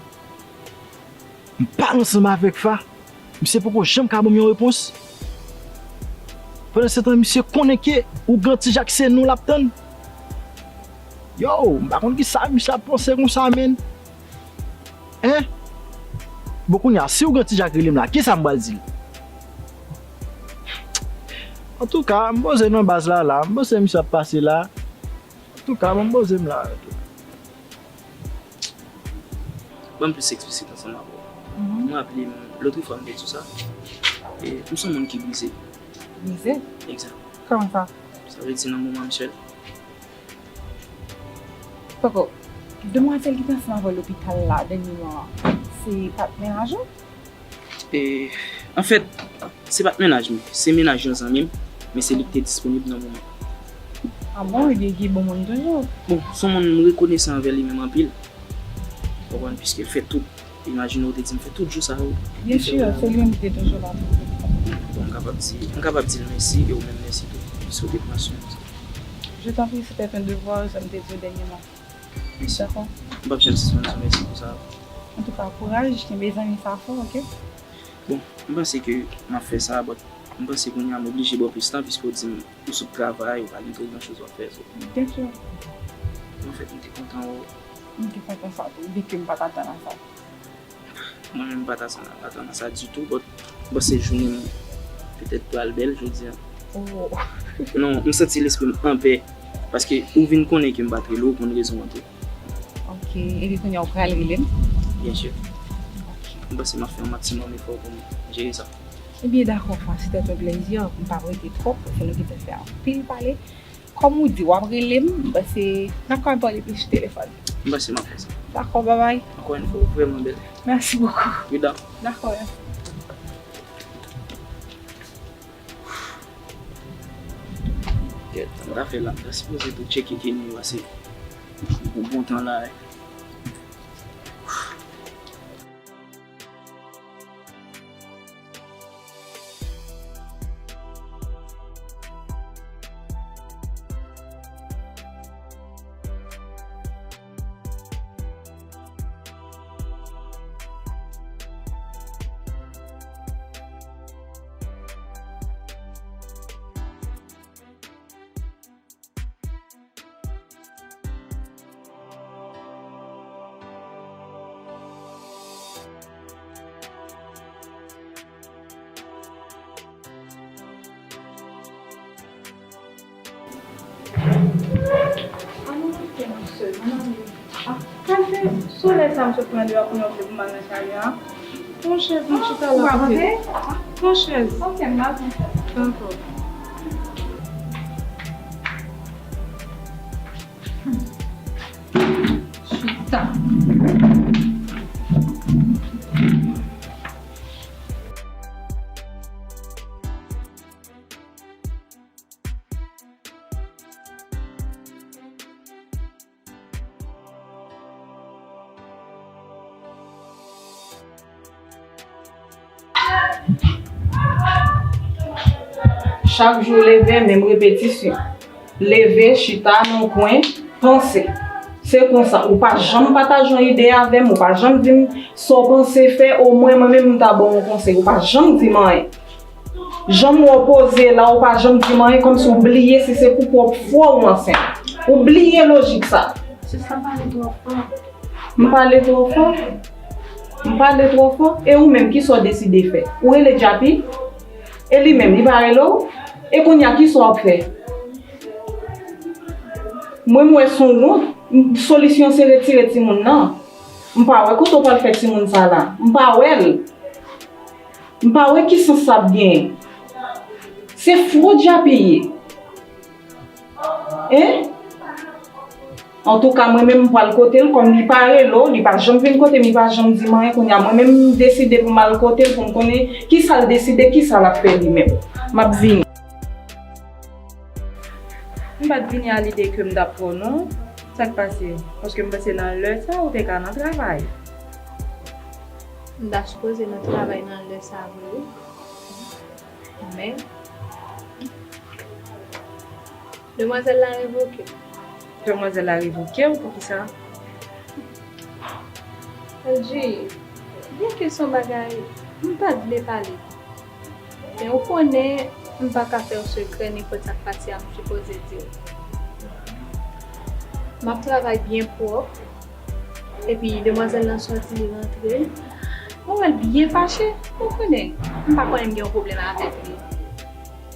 m pale ansanm avèk Fa. Misye poko janm ka ban m yon repons. Pandan se tan, misye konnen ke Ougan Ti Jak se nou l ap tann. Yo, m pa konn kisa misye ap panse konsa, men. Hein? Bon, kounye a, si Ougan Ti Jak rele m la, kisa m pral di l? Antouka, m poze nan baz la, la. M panse misye ap pase la. Antouka, bon, m poze m la. Ban m plis eksplisit ansanm avè w. Mhm. Mwen raple m, lòt fwa m te di w sa. E, m se yon moun ki brize. Brize? Egzak. Kòman sa? Sa vle di nan moman m sèl. Poko, demwazèl ki te ansanm avè w lopital la dènyèman an, se pa t mennaj ou? E, anfèt, se pa t mennaj mwen, se mennaj yon zanmi m, men se li ki te disponib nan moman. A bon, ebyen, ki bon moun toujou. Bon, se yon moun m rekonesan anvè li menm anpil. Ou konprann, piske l fè tout. Imajine w te di m fè tout jou sa yo. Byen si, se li menm ki te toujou la pou ou. Bon, m kapab di, m kapab di l mèsi, e ou menm mèsi tou, piske w te pran swen m. Je t'en prie, c'était un devoir, jan m te di w dènyèman. Mèsi. Dakò? M p ap janm sispann di w mèsi pou sa. Antouka, kouraj, kenbe zanmi sa fò, oke? Bon, m panse ke m ap fè sa, but m panse kounye a m oblije ba w plis tan, piske w di m ou sot travay, ou pa gen twò gran choz w ap fè, so. Byen si. Anfèt, m te kontan wè w. M te kontan sa tou, byenke m pa t atann a sa. Mwen menm m pa t atann a sa ditou, but m panse jounen m petèt pral bèl jodi a. Oh. Non, m santi lespri m anpè, paske ou vin konnen ke m pa t rele w, ou konn rezon an tou. Ok, epi kounye a ou pral rele m? Byen si. Ok. M panse m ap fè yon maksimòm efò pou m jere sa. Ebyen, dakò, Fa, c'était un plaisir. M p ap rete twòp, paske nou gentan fè anpil pale. Kòm ou di, w ap rele m, m panse n ap ka pale plis sou telefòn. M panse m ap fè sa. Dakò, babay. Ankò yon fwa, ou vrèman bèl. Merci beaucoup. Prudent. Dakò, mèsi. Kèt, m ta fè la, m ta sipoze tou tcheke Kenny pase pou bon tan la. Ann nou fè yon sèl, ann ale. Ah, kalite solèy sa m sot pran deyò pou yon vle pou m al nan chalè a. Pran chèz, mwen chita la kote. Pran chèz. Ok, m al pran chèz. Dakò. Chita. Chak jou leve, menm repetisyon. Leve, chita nan yon kwen, panse. Se konsa, ou pa janm pataje yon ide avè m, ou pa janm di m sa w panse fè, omwen mwen menm m ta ba w yon konsèy, ou pa janm di m anyen. Jan m wè w poze la, ou pa janm di m anyen, kòmsi w bliye si se pou pwòp fwa w ansent. Ou bliye lojik sa. Sista, pale twò fò. M pale twò fò? M pale twò fò? E ou menm, kisa w deside fè? Ou rele Djapi? E li menm, li pa rele w? E kounye a, kisa w ap fè? Mwen, m wè s on wont. Solisyon se retire timoun nan. M pa wè kote w pral fè timoun sa la. M pa wè l. M pa wè ki sans sa ap genyen. Se fo Djapi ye. Hein? Antouka, mwen menm m pral kote l, kòm li pa rele w, li pa janm vin kote m, li pa janm di m anyen, kounye a mwen menm m deside pou m al kote l, pou m konnen kisa l deside, kisa l ap fè li menm. M ap vini. M pa t vini a lide ke m t ap pran non. Sa k pase? Paske m panse nan lè sa ou te ka nan travay. M ta sipoze nan travay nan lè sa vre wi. Men, demwazèl la revoke m. Demwazèl la revoke w? Poukisa? L di, byenke se yon bagay m pa t vle pale, men ou konnen m pa ka fè w sekrè, nenpòt sa k pase a m sipoze di w. M ap travay byen pwòp, epi demwazèl lan sòti, li rantre. Mwen wè l byen fache. Ou konnen, m pa konnen m gen yon pwoblèm avèk li.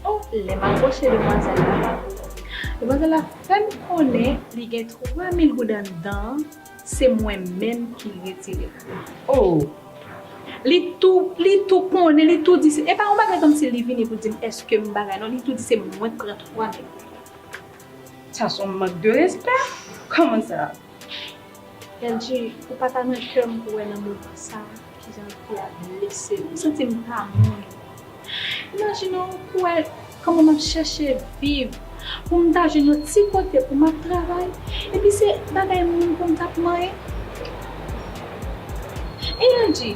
O, lè m apwoche demwazèl la, demwazèl la fè m konnen li gen twa mil goud anndan an, se mwen menm ki retire l. O! Li tou, li tou konnen, li tou di, se, e pa yon bagay kòmsi li vini pou di m èske m bagay, non, li tou di se mwen k pran twa mil goud. Sa se yon mank de respè. Kòman sa? L di, ou pa ta nan kè m pou wè nan moman sa, kijan fi a blese m. M santi m pa moun. Imajine w pou wè kòman m ap chèche viv, pou m ta jwenn yon ti kote pou m ap travay, epi se bagay moun pou m t ap manyen. E l di,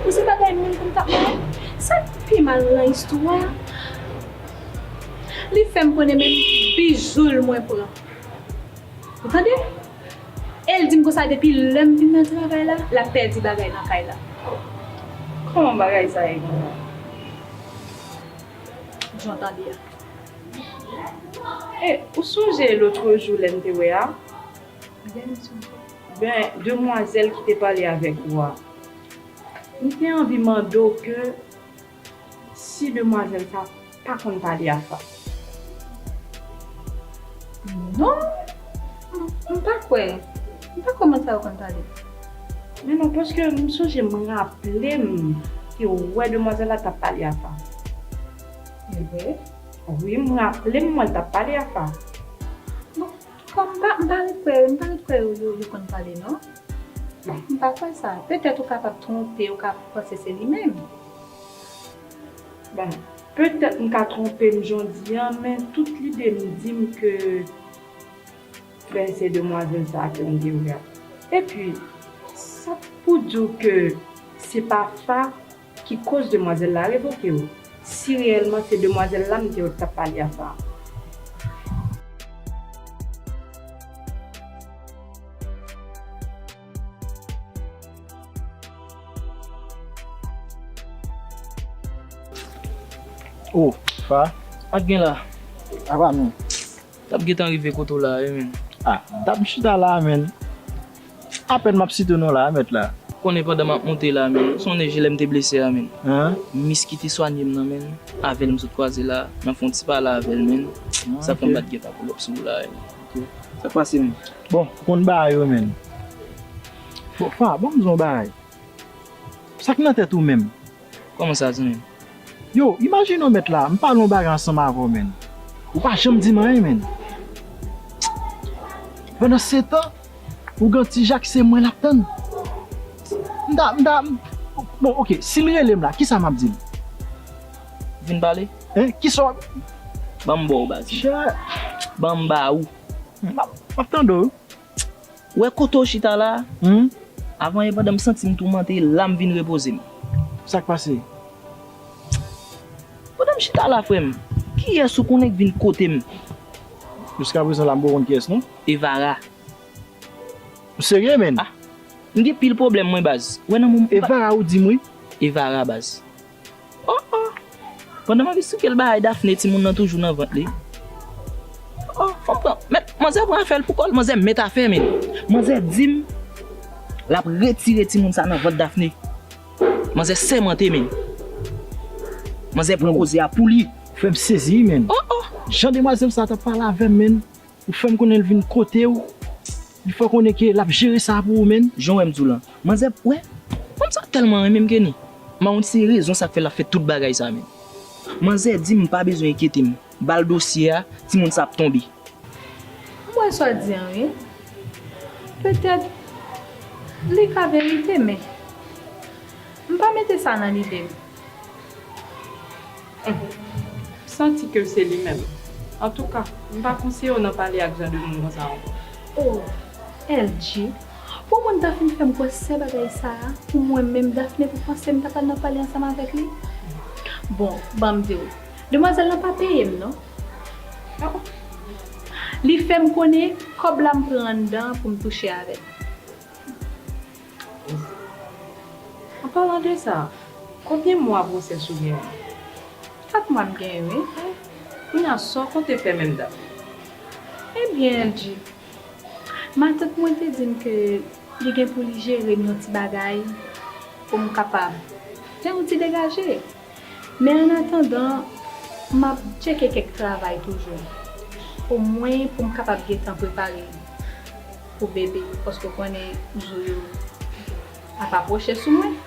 ou se bagay moun pou m t ap manyen? Sa k pi mal nan istwa a, li fè m konnen menm bijou l mwen pran. Ou tande? E l di m konsa depi lè m vin nan travay la, l ap pèdi bagay nan kay la. Kòman bagay sa ye konsa? Jan w tande a. E, ou sonje lòt jou lè n te wè a? Byen, m sonje. Ben, demwazèl ki te pale avèk ou a. M te anvi mande w ke si demwazèl sa pa konn pale a Fa. Non, m, m pa kwè. M pa kwè moun sa yo konn pale. Men non, paske m sonje m raple m te wè demwazèl la t ap pale a Fa. E vre? Wi, m raple m wè l t ap pale a Fa. Bon, kòm m pa, m pa ret kwè, m pa ret kwè yo, yo, yo konn pale, non. M pa kwè sa. Petèt ou kapab twonpe, ou ka panse se li menm. Bon, petèt m ka twonpe m jan w di an, men tout lide m di m ke, ben, se demwazèl sa ke m te wè a. Epi, sa k pou di w ke se pa Fa ki koz demwazèl la revoke w, si reyèlman se demwazèl la m te wè k t ap pale a Fa. O, Fa. Sa k gen la? Apa, men. T ap gentan rive kote w la wi, men. A, m t ap chita la, men. Apèn m ap site w non la, mèt la. Konnen pandan m ap monte la, men, ou sonnen je lè m te blese a, men. An? Mis ki te swanye m nan, men, avè l m sot kwaze la, m ap fè yon ti pale avè l, men. Sa k fè m pa t gentan pull up sou ou la, men. Ok. Sa k pase, men? Bon, ou konn bagay yo, men. Bon, Fa, ban m di w yon bagay. Sa k nan tèt ou menm? Kòman sa, zanmi m? Yo, imajine w mèt la, m pale yon bagay ansanm avè w, menn. Ou pa janm di m anyen, menn. Pandan se tan, ou gen ti jak se mwen l ap tann. M ta, m ta, bon, ok, si l rele m la, kisa m ap di l? Vin pale. Hein? Kisa w ap... Ban m ba w, baz. Ban m ba ou. M ap, m ap tande w. Ou wè kote w chita la a? Hmm? Avan yè pandan m santi m toumante, la m vin repoze m. Sa k pase? Pandan m chita la, frè m, kiyès ou konnen k vin kote m? Jiskaprezan la, m poko konn kiyès, non. Evara. Ou serye, menn? Ah, m gen pil pwoblèm, mwen, baz. Ou wè nan moman... Evara, ou di m, wi. Evara, baz. Oh, oh. Pandan m ap esplike l bagay Daphné, timoun nan toujou nan vant li. Oh, fanm pran, mèt, manzè pran afè l pou kò l, manzè mèt afè, men. Manzè di m l ap retire timoun sa nan vant Daphné. Manzè sèmante, men. Manzè pran koze a pou li. Frè m sezi, men. Oh, oh. Jan demwazèl sa t ap pale avè m, men. Ou fè m konnen l vin kote w. Li fè w konnen ke l ap jere sa pou ou, menn. Jan w wè m di w lan. Manzè, wè, fanm sa tèlman renmen m, Kenny. M pa konn si se rezon sa k fè l ap fè tout bagay sa, menn. Manzè di m m pa bezwen enkyete m. Ba l dosye a, timoun sa ap tonbe. M wè sa w di an, wi. Petèt, li ka verite, men m pa mete sa nan lide m. M santi ke se li menm. Antouka, m pa konseye w nan pale ak jan de moun konsa ankò. Oh, L G, pou moun ta fin fè m kwè sè bagay sa a, pou mwen menm, Daphné pou panse m ta pral nan pale ansanm avèk li? Bon, ban m di w, demwazèl lan pa peye m, non. Li fè m konnen kòb la m pran anndan pou m touche avè l. An palan de sa, konbyen mwa gwosès ou genyen? Kat mwa m genyen, wi. Kounye a, sa w konte fè menm dat? Ebyen, L G, matant mwen te di m ke li gen pou li jere m yon ti bagay pou m kapab fè yon ti degaje. Men annatandan, m ap tcheke kèk travay toujou, omwen pou m kapab gentan prepare pou bebe, paske w konnen jou yo ap apwoche sou mwen.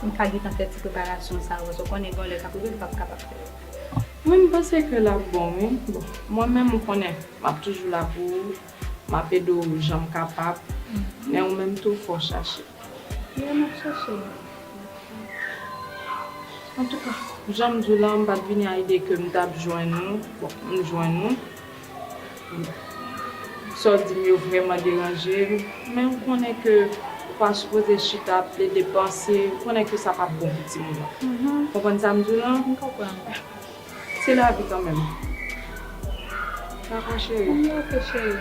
M ka gentan fè ti preparasyon sa yo, paske w konnen gen yon lè k ap rive, m p ap kapab fè yo. Mwen, m panse ke l ap bon, wi. Bon, mwen menm, ou konnen, m ap toujou la pou ou, m ap ede w jan m kapab, men ou menm tou, fò w chache. Wi, m ap chache. Antouka, jan m di w la, m pa t vini a ide ke m t ap jwenn ou. Bon, m jwenn ou. Sa w di m yo vrèman deranje m. Men ou konnen ke ou pa sipoze chita ap plede panse. Ou konnen ke sa p ap bon pou timoun nan. Konprann sa m di w la? M konprann. Se lavi kanmenm. Dakò, cheri. Wi, ok, cheri.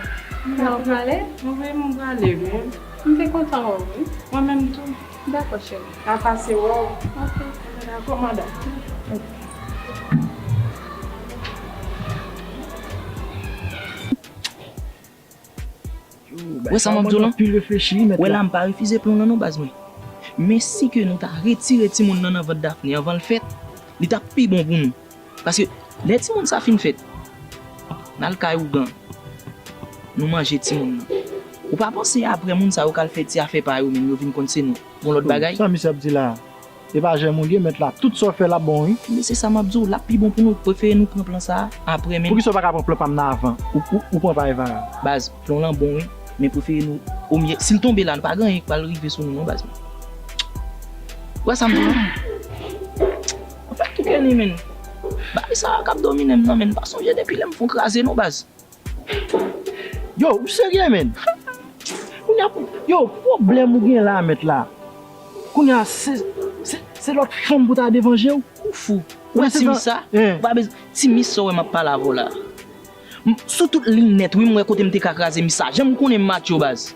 Dakò. Ou prale? Wi, m prale, wi. M te kontan wè w, wi. Mwen menm tou. Dakò, cheri. Pa pase wè w. Ok. Dakò, madanm. Wè sa m ap di w lan? Wè la, m pa refize plan w lan non, baz mwen. Men si ke nou ta retire timoun nan nan vant Daphné anvan l fèt, li t ap pi bon pou nou. Paske lè timoun sa fin fèt, n al kay ougan, nou manje timoun nan. Ou pa panse apre moun sa yo k al fè ti afè pa yo menm, yo vin konn se nou? Bon, lòt bagay. Sa misye ap di la? E pa jèm ou li ye, mèt la. Tout sa w fè l ap bon, wi. Men se sa m ap di w, l ap pi bon pou nou. Prefere nou pran plan sa a apre menm. Poukisa w pa ka pran plan pa m nan avan? Ou, ou, ou pran pa Evara? Baz, plan w lan bon, wi. Men prefere nou omye. Si l tonbe la, nou pa gen anyen k pral rive sou nou, non, baz. Ou wè sa m di w lan? Anfèt, tou Kenny, menn. Bagay sa a k ap domine m nan, menn. Pa sonje depi lè m fon kraze, non, baz. Yo, ou serye, menn? Kounye a, yo, pwoblèm ou gen la, mèt la. Kounye a, se, se, se lòt fanm pou ta devan je w. Ou fou. Ou wè ti mis sa? Ou pa bezwen. Ti mis sa w wè m ap pale avè w la. M, sou tout liy nèt, wi, m wè kote m te ka kraze mis sa. Jan m konnen m match yo, baz.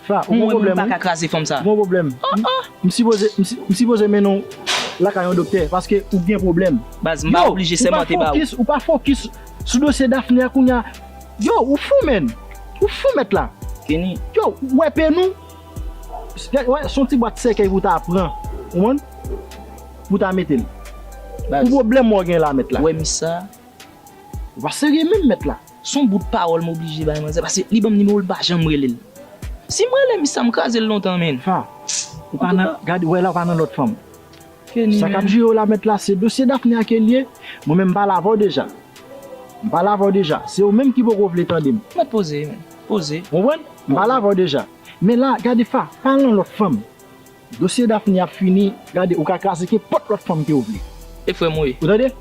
Fa, ou gon pwoblèm, wi. Mwen menm, m pa ka kraze fanm sa. Ou gon pwoblèm. M, m sipoze, m si, m sipoze mennen w lakay yon doktè, paske ou gen pwoblèm. Baz, m pa oblije sèmante ba ou. Ou pa fokis, ou pa fokis sou dosye Daphné a kounye a. Yo, ou fou, menn. Ou fou, mèt la. Kenny. Yo, ou wè penou. Wè, se yon ti bwat sèkèy pou ta pran. Ou konprann? Pou ta mete l. Baz. Pou pwoblèm w gen la, mèt la. Ou wè mis sa? Ou pa serye menm, mèt la. Se yon bout pawòl m oblije bay manzè, paske li ban m nimewo l, m pa janm rele l. Si m rele mis sa, m kraze l lontan, menn. Fa, ou pa nan, gade, wè la, ou pa nan lòt fanm. Sa k ap jere w la, mèt la, se dosye Daphné a ke l ye. Mwen menm, m pale avè w deja. M pale avè w deja. Se ou menm ki poko vle tande m. Mèt poze, menn. Poze. Ou konprann? M pale avè w deja. Men la, gade, Fa, pa nan lòt fanm. Dosye Daphné ap fini, gade, ou ka kraze kenpòt lòt fanm ke w vle. E frè m ou ye. Ou tande?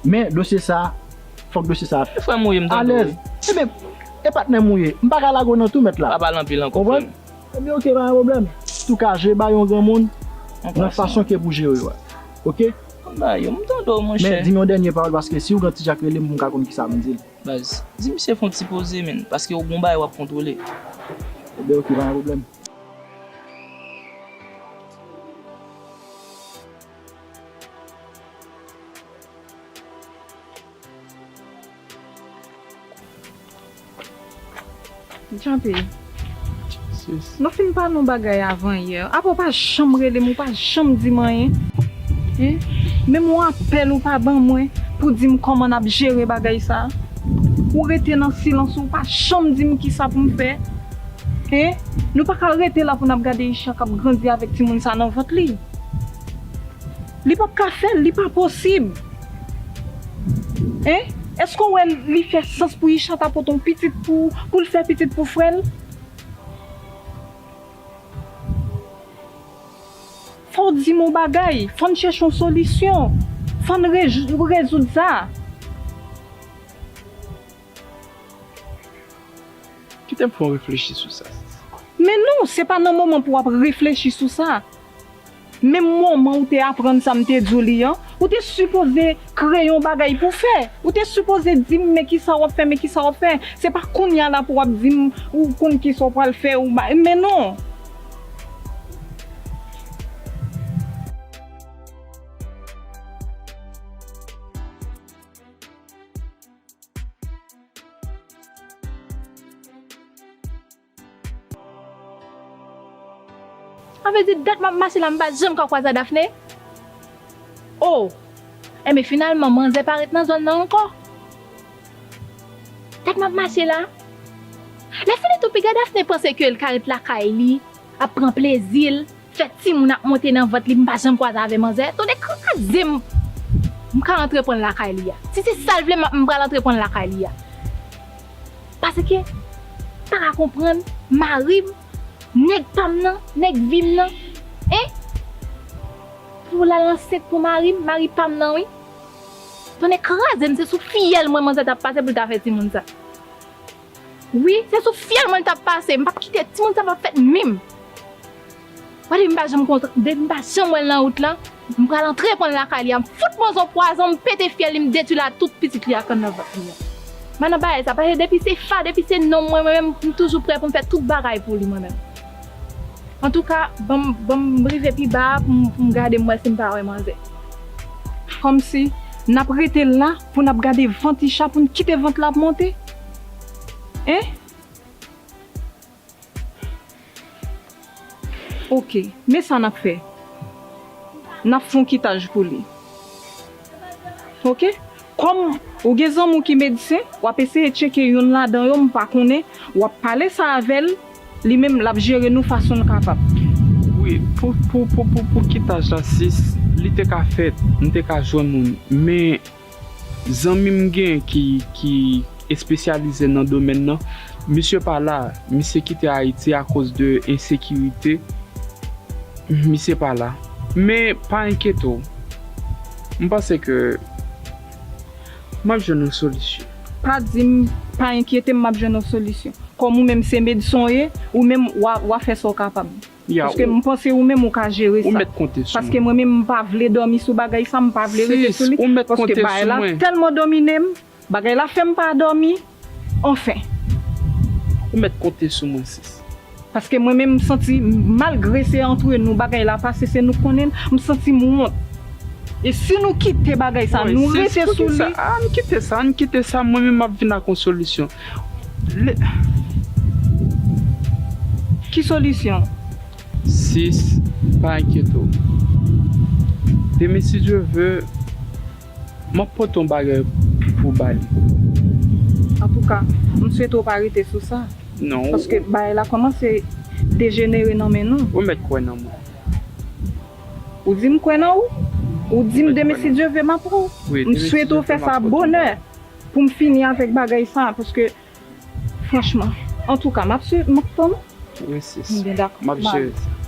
Men dosye sa, fòk dosye sa alèz. E frè m ou ye, m tande w, wi. Ebyen, e patnè m ou ye. M pa ka lage w nan tou, mèt la. Pa pale anpil ankò, frè m. Konprann? Ebyen, ok, pa gen pwoblèm. Tou ka jere ba yon granmoun nan fason ke pou jere yo a. Ok? M ba yo, m tande w, monchè. Men di m yon dènye pawòl, paske si ougan Ti Jak rele m, pou m ka konn kisa pou m di l. Baz, di misye fè yon ti poze, menn, paske ou gon bagay w ap kontwole. Ebyen, ok, pa gen pwoblèm. Djape. Sis. Nou fin pale yon bagay avan yè. Apa w pa janm rele m, ou pa janm di m anyen. Hein? Menm yon apèl ou pa ban mwen pou di m kòman n ap jere bagay sa. Ou rete nan silans ou, ou pa janm di m kisa pou m fè. Hein? Nou pa ka rete la pou n ap gade Isha k ap grandi avèk timoun sa nan vant li. Li p ap ka fè l, li pa posib. Hein? Èske w wè li fè sans pou Isha ta pote yon pitit pou, pou l fè pitit pou frè l? Di m yon bagay, fò n chèche yon solisyon. Fò n rej- rezoud sa. Kite m fè w reflechi sou sa. Men non, se pa nan moman pou w ap reflechi sou sa. Menm moman ou te aprann sa m te di w li an, ou te sipoze kreye yon bagay pou fè. Ou te sipoze di m men kisa w ap fè, men kisa w ap fè. Se pa kounye a la pou w ap di m ou konn kisa w pral fè, ou ba, men non. Sa vle di dat m ap mache la m pa janm ka kwaze a Dafne? Oh! Enben finalman manzè pa ret nan zòn nan ankò. Dat m ap mache la. Lè fini tou piga Dafne panse ke l ka ret lakay li, ap pran plezi l, fè timoun ap monte nan vant li, m pa janm kwaze avè manzè. Tande kraze m. M ka antre pran l lakay li a. Si se sa l vle, m pral antre pran l lakay li a. Paske, m pa ka konprann, mari m, nèg pa m nan, nèg vi m nan, en? Pou l al ansent pou mari m, mari pa m nan wi. Tonnè kraze m, se sou fyèl mwen manzè t ap pase pou l ta fè timoun sa. Wi, se sou fyèl mwen l t ap pase, m p ap kite timoun sa p ap fèt menm. Mwen depi m pa janm kontre, depi m pa janm wè l nan wout lan, m pral antre pran l lakay li a, m fout manzè yon pwazon, m pete fyèl li, m detwi l a tout pitit li a k anndan vant li an. M pa nan bagay sa, paske depi se fa, depi se nonm mwen, mwen menm, m toujou prè pou m fè tout bagay pou li mwen menm. Antouka, ban m, ban m rive pi ba a pou m, pou m gade m wè si m pa wè manzè. Kòmsi n ap rete la pou n ap gade vant Isha, pou n kite vant la ap monte? En? Oke, men sa n ap fè. N ap fè yon kitaj pou li. Oke? Kòm ou gen zanmi w ki medsen, w ap eseye tcheke youn ladan yo, m pa konnen, w ap pale sa avè l, li menm l ap jere nou fason l kapab. Wi, pou, pou, pou, pou, pou kitaj la, sis, li te ka fèt, m te ka jwenn moun, men zanmi m gen ki, ki espesyalize nan domèn nan, misye pa la, misye kite Ayiti akoz de ensekirite, misye pa la. Men pa enkyete w, m panse ke m ap jwenn yon solisyon. Pa di m pa enkyete m, m ap jwenn yon solisyon. Kòm ou menm se medsen w ye, ou menm w a, w a fè sa w kapab. Paske m panse ou menm ou ka jere sa. Ou mèt konte sou mwen. Paske mwen menm m pa vle dòmi sou bagay sa, m pa vle rete sou li. Paske bagay la tèlman domine m, bagay la fè m pa dòmi. Anfen. Ou mèt konte sou mwen, sis. Paske mwen menm m santi, malgre se antre nou bagay la pase, se nou k konnen l, m santi m wont. E si nou kite bagay sa, nou rete sou li. Ann kite sa, ann kite sa, mwen menm m ap vin ak yon solisyon. Ki solisyon? Sis, pa enkyete w. Demen si Dye ve, m ap pote yon bagay pou w ba li. Antouka, m swete w pa rete sou sa. Non. Paske bagay la kòmanse dejenere nan men nou. Ou mèt kwè nan mwen. Ou di m kwè nan ou? Ou di m demen si Dye ve m ap wè w. M swete w fè sa bonè pou m fini avèk bagay sa, paske franchman, antouka, m ap swiv, m ap tann ou. Wi, sis. M ap jere sa.